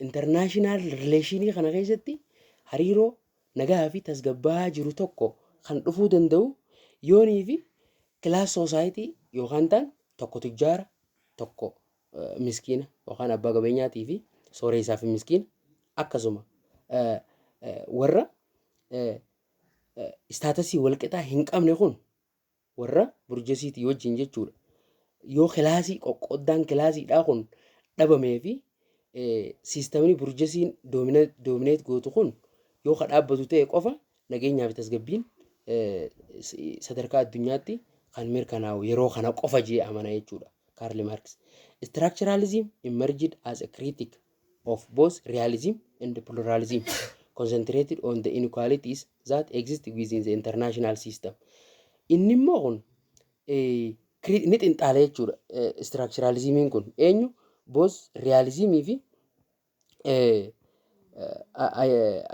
international relationii kana keessatti hariiroo nagaa fi tasgabbaa'aa jiru tokko kan dhufuu danda'u yoonii fi class society yookaan ta'an tokko tujjaara, tokko miskiina yookaan abbaa qabeenyaatii fi sooressaa fi miskiina, akkasuma warra statusii walqixaa hin qabne kun warra bourgeoisiitii wajjin jechuudha. Yoo classii qoqqoddaan classiidhaa kun dhabamee fi systemni bourgeoisiin dominate gootu kun yoo ka dhaabbatu ta'e qofa nageenyaa fi tasgabbiin sadarkaa addunyaatti kan mirkanaa'u yeroo kana qofa jee amana jechuudha Karl Marx. Structuralism emerged as a critic of both realism and pluralism, concentrated on the inequalities that exist within the international system. Inni immoo kun ni xinxaala jechuudha. Structuralismiin kun eenyu? Both realismii fi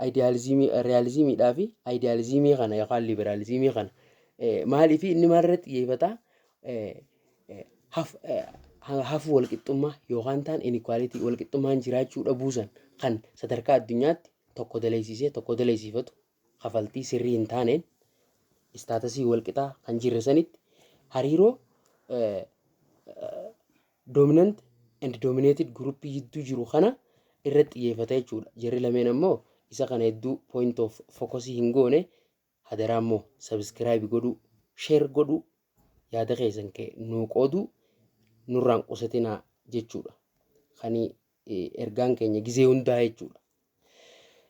idealismii, realismiidhaa fi idealismii kana yookaan liberalismii kana. Maaliif? Inni maalirratti xiyyeeffata? Hafuu walqixxummaa yookaan ta'an inequality, walqixxummaan jiraachuu dhabuu san kan sadarkaa addunyaatti tokko daleessisee tokko daleessifatu, kafaltii sirrii hin taaneen statusii walqixaa kan jirre sanitti hariiroo dominant and dominated groupii jidduu jiru kana irratti xiyyeeffata jechuudha. Jarri lameen ammoo isa kana hedduu point of focusii hin goone. Hadaraa immoo subscribe godhuu, share godhuu, yaada keessan ka'e nuu qooduu nurraan qusatinaa jechuudha. Kani ergaan keenya gizee hundaa jechuudha.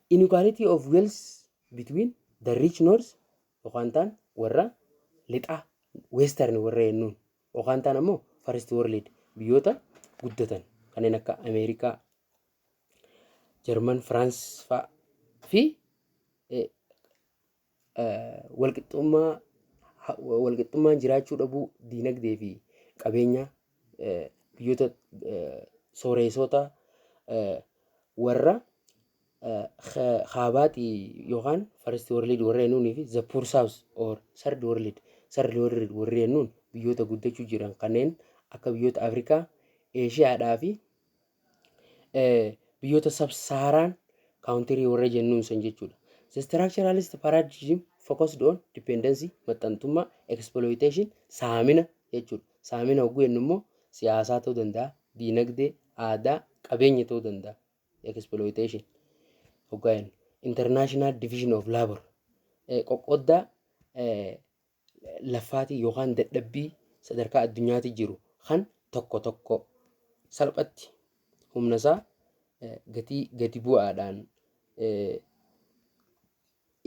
Inequality of wealth between the rich north yookaan ta'an warra lixaa, western warra jennuun, yookaan ta'an ammoo first world biyyoota guddatan kanneen akka Ameerikaa, Jarman, Firaans fa'a fi walqixxummaa walqixxummaan jiraachuu dhabuu diinagdee fi qabeenya biyyoota sooressoota warra kaabaatii yookaan first world warra jennuunii fi the poor south or third world warra jennuun biyyoota guddachuu jiran kanneen akka biyyoota Afrikaa, Eeshiyaadhaa fi biyyoota sub-Saharan country warra jennuun san jechuudha. The structuralist paradigm focused on dependency, maxxantummaa, exploitation, saamina jechuudha. Saamina hogguu jennu immoo siyaasaa ta'uu danda'a, diinagdee, aadaa, qabeenya ta'uu danda'a. Exploitation hoggaa jennu. International division of labor, qoqqoddaa lafaatii yookaan dadhabbii sadarkaa addunyaatti jiru kan tokko tokko salphatti humna isaa gatii gadi bu'aadhaan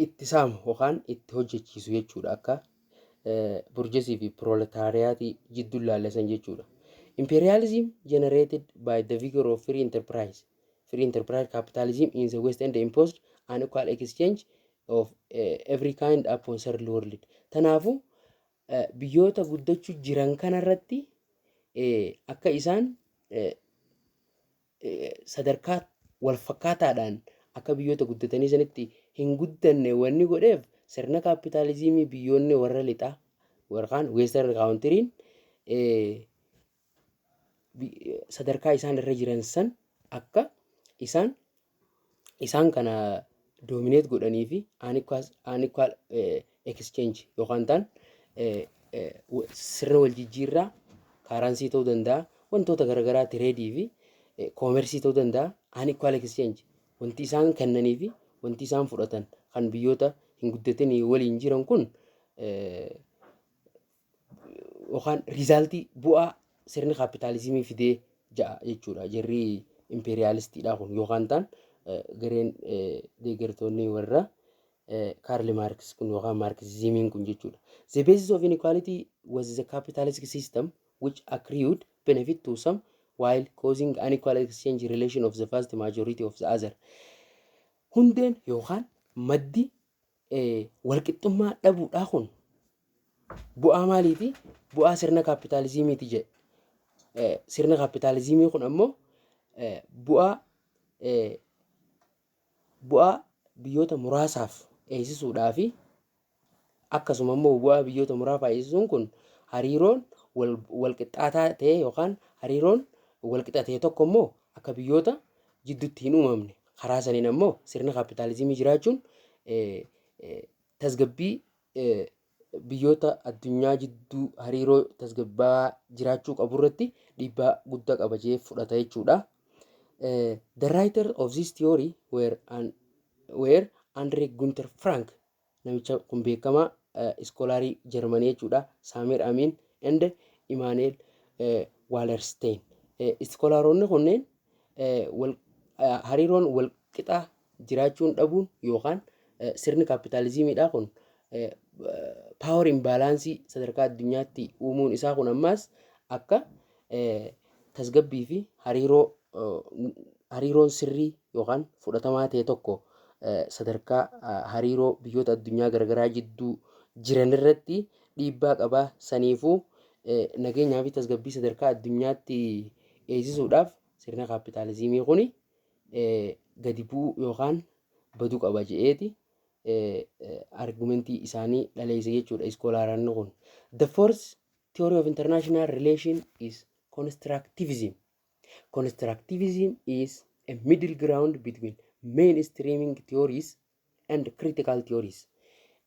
itti saamu yookaan itti hojjechiisu jechuudha, akka bourgeoisie fi proletariatii jidduu laallisan jechuudha. Imperialism generated by the vigor of free enterprise. Free enterprise capitalism in the West and imposed unequal exchange of every kind upon third world. Kanaafuu biyyoota guddachuu jiran kanarratti akka isaan sadarkaa wal fakkaataadhaan akka biyyoota guddatanii sanitti hin guddanne wanni godheef sirna kaapitaalizimii biyyoonni warra lixaa yookaan western countryn sadarkaa isaan irra jiran san akka isaan kana dominate godhanii fi unequal exchange yookaan ta'an sirna wal jijjiirraa currency ta'uu danda'a, wantoota garaagaraa, tradeii fi commerceii ta'uu danda'a. Unequal exchange, wanti isaan kennanii fi wanti isaan fudhatan kan biyyoota hin guddatinii waliin jiran kun yookaan resultii bu'aa sirni kaapitaalizimii fidee ja'a jechuudha. Jarri impeeriyaalistiidha kun yookaan ta'an gareen deeggartoonni warra Kaarl Maarkis kun yookaan Maarkisizimiin kun jechuudha. The basis of inequality was the capitalistic system, which accrued benefit to some while causing unequal exchange relation of the vast majority of the other. Hundeen yookaan maddi walqixxummaa dhabuudhaa kun bu'aa maaliiti? Bu'aa sirna kaapitaalizimiiti jedhe. Sirna kaapitaalizimii kun ammoo bu'aa biyyoota muraasaaf eegsisuudhaa fi akkasuma immoo bu'aa biyyoota muraasaaf eegsisuun kun hariiroon walqixxaataa ta'e yookaan hariiroon walqixa ta'e tokko immoo akka biyyoota jidduutti hin uumamne, karaa saniin ammoo sirna kaapitaalizimii jiraachuun tasgabbii biyyoota addunyaa jidduu hariiroo tasgabbaa jiraachuu qabu irratti dhiibbaa guddaa qaba jee fudhata jechuudha. The writer of this theory were Andre Gunder Frank, namicha kun beekamaa scholarii Jarmanii jechuudha. Samir Amin and Immanuel Wallerstein. Scholaroonni kunneen hariiroon wal qixa jiraachuun dhabuun yookaan sirni kaapitaalizimiidha kun power imbalancii sadarkaa addunyaatti uumuun isaa kun ammaas akka tasgabbii fi hariiroon sirrii yookaan fudhatamaa ta'e tokko sadarkaa hariiroo biyyoota addunyaa garaagaraa jidduu jiran irratti dhiibbaa qabaa. Saniifuu nageenyaa fi tasgabbii sadarkaa addunyaatti eegsisuudhaaf sirna kaapitaalizimii kuni gadi bu'uu yookaan baduu qaba je'eeti argumentii isaanii dhaleesse jechuudha scholaroonni kun. The fourth theory of international relation is constructivism. Constructivism is a middle ground between mainstreaming theories and critical theories.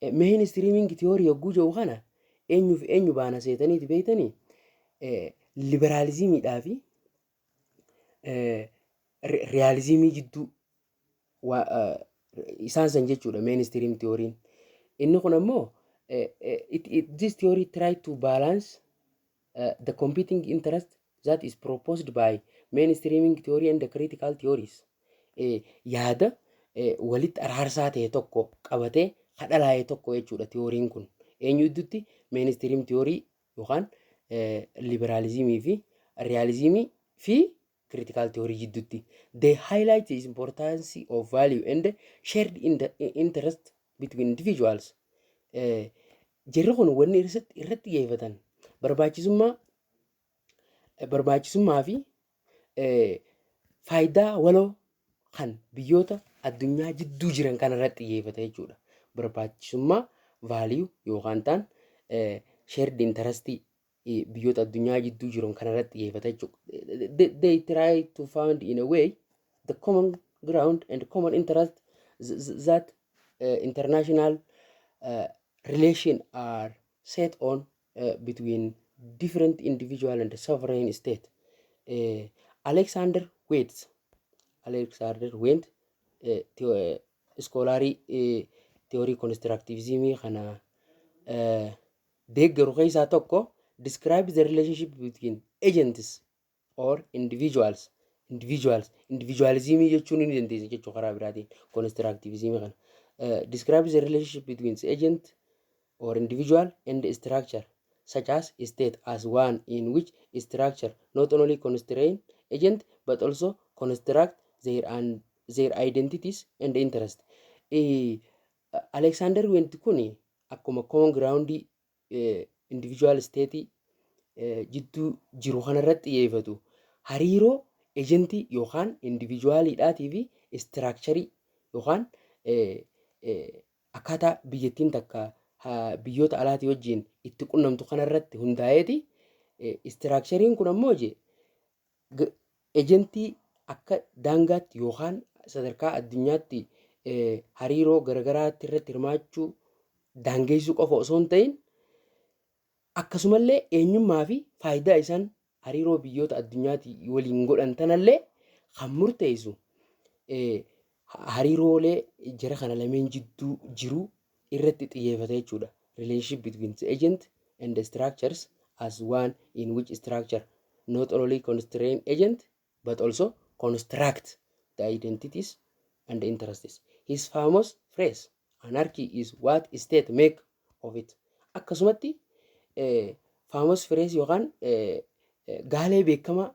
Mainstreaming theory yogguu jedhu kana eenyuuf eenyu baana seetaniiti beektanii? Liberaalizimiidhaa fi realizimii jidduu isaan san jechuudha mainstream theory'n. Inni kun ammoo this theory try to balance the competing interest that is proposed by mainstreaming theory and the critical theories. Yaada walitti araarsaa ta'e tokko qabatee kadhalaa'e tokko jechuudha theoryin kun. Eenyu gidduutti? Mainstream theory yookaan liberaalizimii fi realizimii fi critical theory jidduutti. They highlight the importance of value and shared in the interest between individuals. Jarri kun wanni irratti xiyyeeffatan barbaachisummaa fi faayidaa waloo kan biyyoota addunyaa jidduu jiran kana irratti xiyyeeffata jechuudha. Barbaachisummaa value yookaan ta'an shared interest biyyoota addunyaa jidduu jiran kana irratti xiyyeeffata jechuudha. They try to find in a way the common ground and common interest that international relation are set on between different individual and sovereign state. Alexander Wendt scholarii theory constructivismii kana deeggaru keessaa tokko, describe the relationship between agents or individuals. Individualismii jechuun ni dandeessa jechuu karaa biraatiin constructivismii kana. Describe the relationship between the agent or individual and the structure such as state as one in which structure not only constrain agent but also construct their identities and interest. Alexander Wendt kun akkuma common ground individual state jidduu jiru kanarratti xiyyeeffatu, hariiroo agentii yookaan individualiidhaatii fi structurii yookaan akkaataa biyyattiin takka biyyoota alaatii wajjin itti qunnamtu kanarratti hundaa'eeti. Structuriin kun ammoo je agentii akka daangaatti yookaan sadarkaa addunyaatti hariiroo garagaraatti irratti hirmaachuu daangeessuu qofa osoo hin ta'in, akkasumallee eenyummaa fi faayidaa isaan hariiroo biyyoota addunyaatti waliin godhan tanallee kan murteessu Hariiroolee jara kana lameen jidduu jiru irratti xiyyeeffata jechuudha. Relationship between the agent and the structures as one in which structure not only constrain agent but also construct the identities and the interests. His famous phrase, "Anarchy is what state make of it." Akkasumatti famous phrase yookaan gaalee beekamaa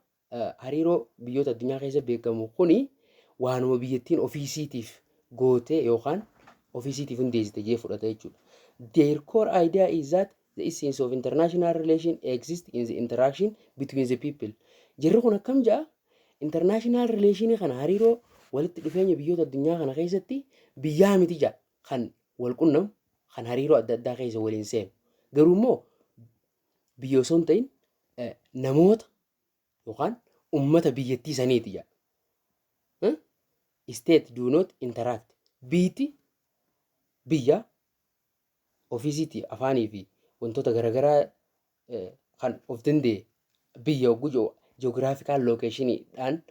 hariiroo biyyoota addunyaa keessa beekamu kuni waanuma biyyattiin ofiisiitiif gootee yookaan ofiisiitiif hundeessite jee fudhata jechuudha. Their core idea is that the essence of international relation exists in the interaction between the people. Jarri kun akkam ja'a? International relation kana, hariiroo walitti dhufeenya biyyoota addunyaa kana keessatti biyyaa miti ja'a kan wal qunnamu, kan hariiroo adda addaa keessa waliin seenu. Garuu immoo biyya osoo hin ta'in namoota yookaan ummata biyyattii saniiti ja'a. State do not interact. Biiti biyya ofiisiitii afaanii fi wantoota garaagaraa kan of danda'e biyya hogguu geographical locationiidhaan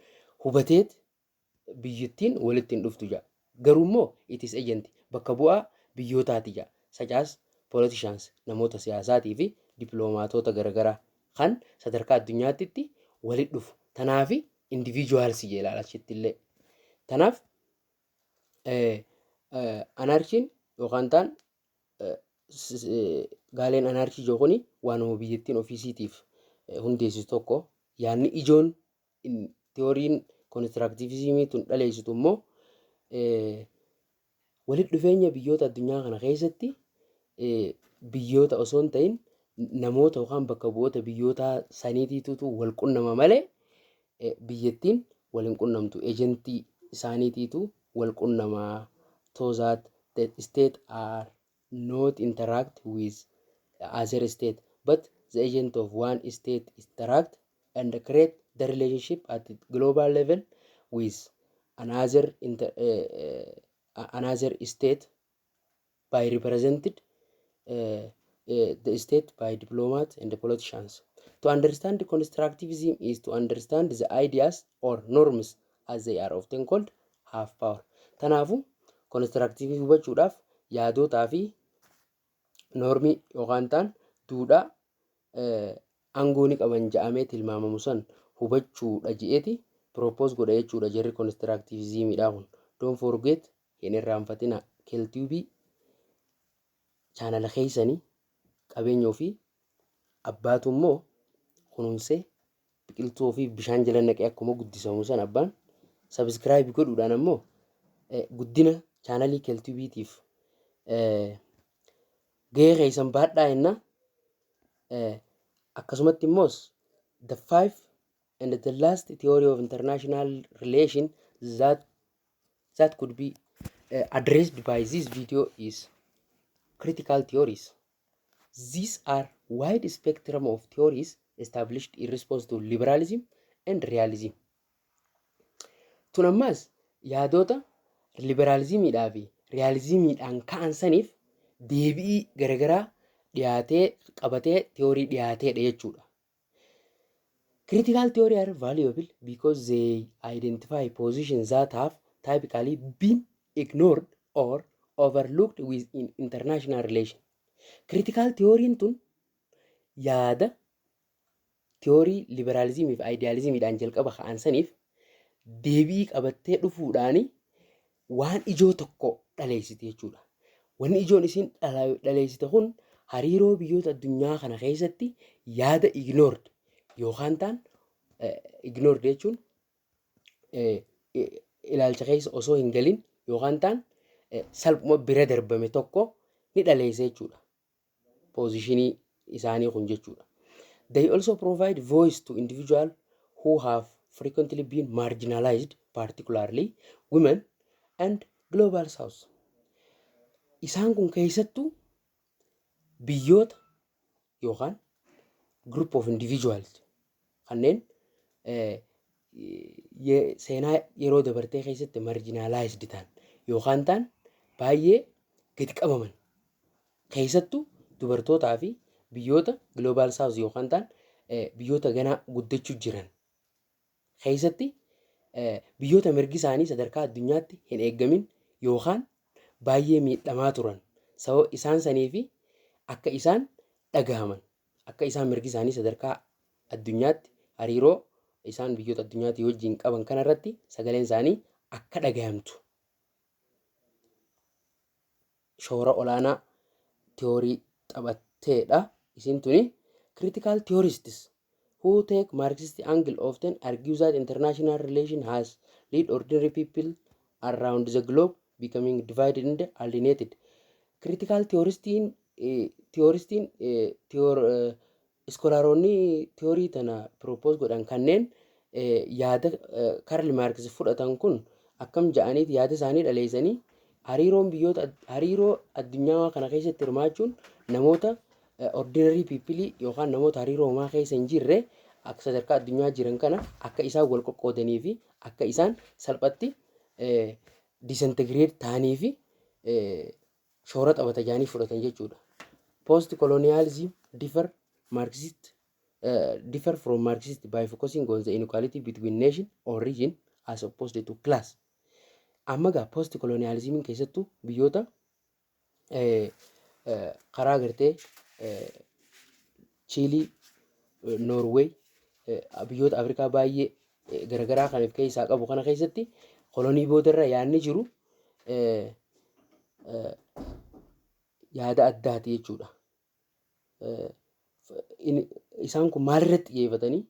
hubateet biyyattiin walitti hin dhuftu jedha. Garuu immoo it is agent, bakka bu'aa biyyootaati jedha. Such as politicians, namoota siyaasaatii fi dippiloomaatota garaagaraa kan sadarkaa addunyaatti walitti dhufu. Tanaafi individuals jedha achitti illee. Tanaaf anarchyn yookaan ta'an gaaleen anarchy jiru kuni waanuma biyyattiin ofiisiitiif hundeessitu tokko. Yaadni ijoon theoryn constructivismii tun dhaleessitu immoo walitti dhufeenya biyyoota addunyaa kana keessatti biyyoota osoo hin ta'in namoota yookaan bakka bu'oota biyyoota saniitiitutu wal qunnama malee biyyattiin wal hin qunnamtu. Agentii isaaniitiitu wal qunnamaa. So that the state are not interact with other state, but the agent of one state interact and create the relationship at the global level with another state by represented the state by diplomats and the politicians. To understand constructivism is to understand the ideas or norms, as they are often called, have power. Kanaafuu constructivism hubachuudhaaf yaadotaa fi normii yookaan ta'an duudhaa aangoo ni qaban ja'amee tilmaamamu san hubachuudha je'eeti propose godha jechuudha jarri constructivismiidha kun. Don't forget, hin irraanfatina, Keltube channela keessanii qabeenya ofii abbaatu immoo kunuunsee biqiltuu ofii bishaan jala naqee akkuma guddisamu san abbaan subscribe godhuudhaan ammoo guddina channelii Keltubetiif gahee keessan baadhaa jenna. Akkasumatti immoos the five and the last theory of international relation that could be addressed by this video is critical theories. These are wide spectrum of theories established in response to liberalism and realism. Tun ammaas yaadota liberalismiidhaa fi realismiidhaan ka'an saniif deebii garagaraa dhiyaatee qabatee theory dhiyaateedha jechuudha. Critical theory are valuable because they identify positions that have typically been ignored or overlooked within international relation. Critical theory'n tun yaada theory liberalismii fi idealismiidhaan jalqaba ka'an saniif deebii qabattee dhufuudhaani waan ijoo tokko dhaleessite jechuudha. Wanni ijoon isin dhaleessite kun hariiroo biyyoota addunyaa kana keessatti yaada ignored yookaan ta'an, ignored jechuun ilaalcha keessa osoo hin galin yookaan ta'an salphuma bira darbame tokko ni dhaleessa jechuudha. Positionii isaanii kun jechuudha. They also provide voice to individuals who have frequently been marginalized, particularly women and Global South. Isaan kun keessattuu biyyoota yookaan group of individuals kanneen seenaa yeroo dabartee keessatti marginalized ta'an yookaan ta'an baay'ee gadi qabaman, keessattuu dubartootaa fi biyyoota Global South yookaan ta'an biyyoota ganaa guddachuu jiran keessatti Biyyoota mirgi isaanii sadarkaa addunyaatti hin eeggamin yookaan baay'ee miidhamaa turan sababa isaan sanii fi akka isaan dhagahaman, akka isaan mirgi isaanii sadarkaa addunyaatti hariiroo isaan biyyoota addunyaatii wajjin qaban kanarratti sagaleen isaanii akka dhagahamtu shoora olaanaa tiyoorii taphatteedha. Isin tuni critical theorists who take Marxist angle often argue that international relation has led ordinary people around the globe becoming divided and alienated. Critical theoristiin scholaroonni tiyoorii tana propose godhan kanneen yaada Karl Marx fudhatan kun akkam ja'aniiti yaada isaanii dhaleessanii, hariiroon biyyoota hariiroo addunyaa kana keessatti hirmaachuun namoota ordinary people yookaan namoota hariiroo homaa keessa hin jirre akka sadarkaa addunyaa jiran kana akka isaan wal qoqqoodanii fi akka isaan salphatti disintegrate ta'anii fi shoora taphata jedhanii fudhatan jechuudha. Post colonialism differ from Marxist by focusing on the inequality between nation or region as opposed to class. Amma gaa post colonialismiin keessattuu biyyoota karaa gartee Chiilii, Noorweey, biyyoota Afrikaa baay'ee garagaraa kan of keessaa qabu kana keessatti kolonii boodarra yaadni jiru yaada addaati jechuudha. Isaan kun maalirratti xiyyeeffatanii?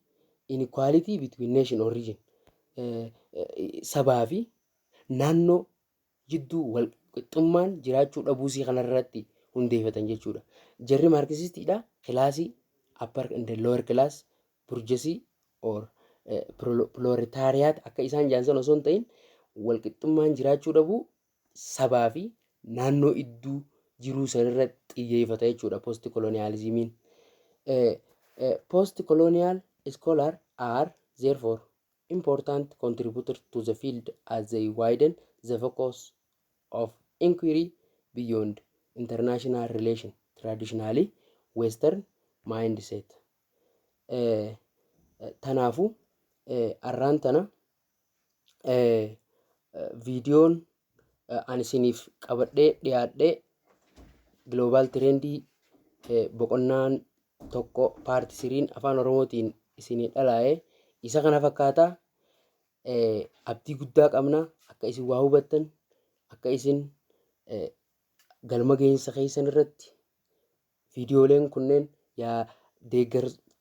Inequality between nation or region, sabaa fi naannoo jidduu wal qixxummaan jiraachuu dhabuusii kanarratti hundeeffatan jechuudha. Jarri maarkisistiidha classii upper and lower class, bourgeoisie or proletariat akka isaan jaansan osoo hin ta'in, walqixxummaan jiraachuu dhabuu sabaa fi naannoo idduu jiruu sanirratti xiyyeeffata jechuudha post colonialismiin. Post colonial scholar are therefore important contributors to the field as they widen the focus of inquiry beyond international relation traditionally western mindset. Tanaafuu arraan tana viidiyoon ani isiniif qabadhee dhiyaadhee global trendii boqonnaan 1 part 3n afaan Oromootiin isinii dhalaa'ee isa kana fakkaataa. Abdii guddaa qabna akka isin waa hubattan, akka isin galma geensa keessan irratti viidiyooleen kunneen yaa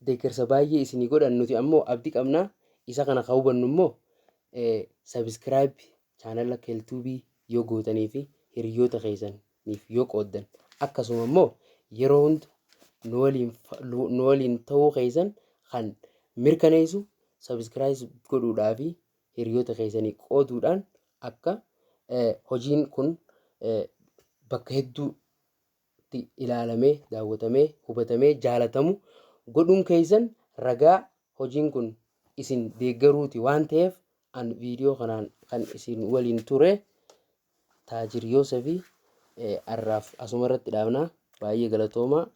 deeggarsa baay'ee isinii godhan. Nuti ammoo abdii qabna. Isa kana kan hubannu immoo subscribe channela keeltuubii yoo gootanii fi hiriyoota keessaniif yoo qooddan, akkasuma immoo yeroo hunda nu waliin ta'uu keessan kan mirkaneessu subscribe godhuudhaa fi hiriyoota keessanii qooduudhaan akka hojiin kun bakka hedduutti ilaalamee, daawwatamee, hubatamee, jaalatamu godhuun keessan ragaa hojiin kun isin deeggaruuti waan ta'eef, an viidiyoo kanaan kan isin waliin ture Taajir Yoosefii. Har'aaf asuma irratti dhaabnaa. Baay'ee galatoomaa.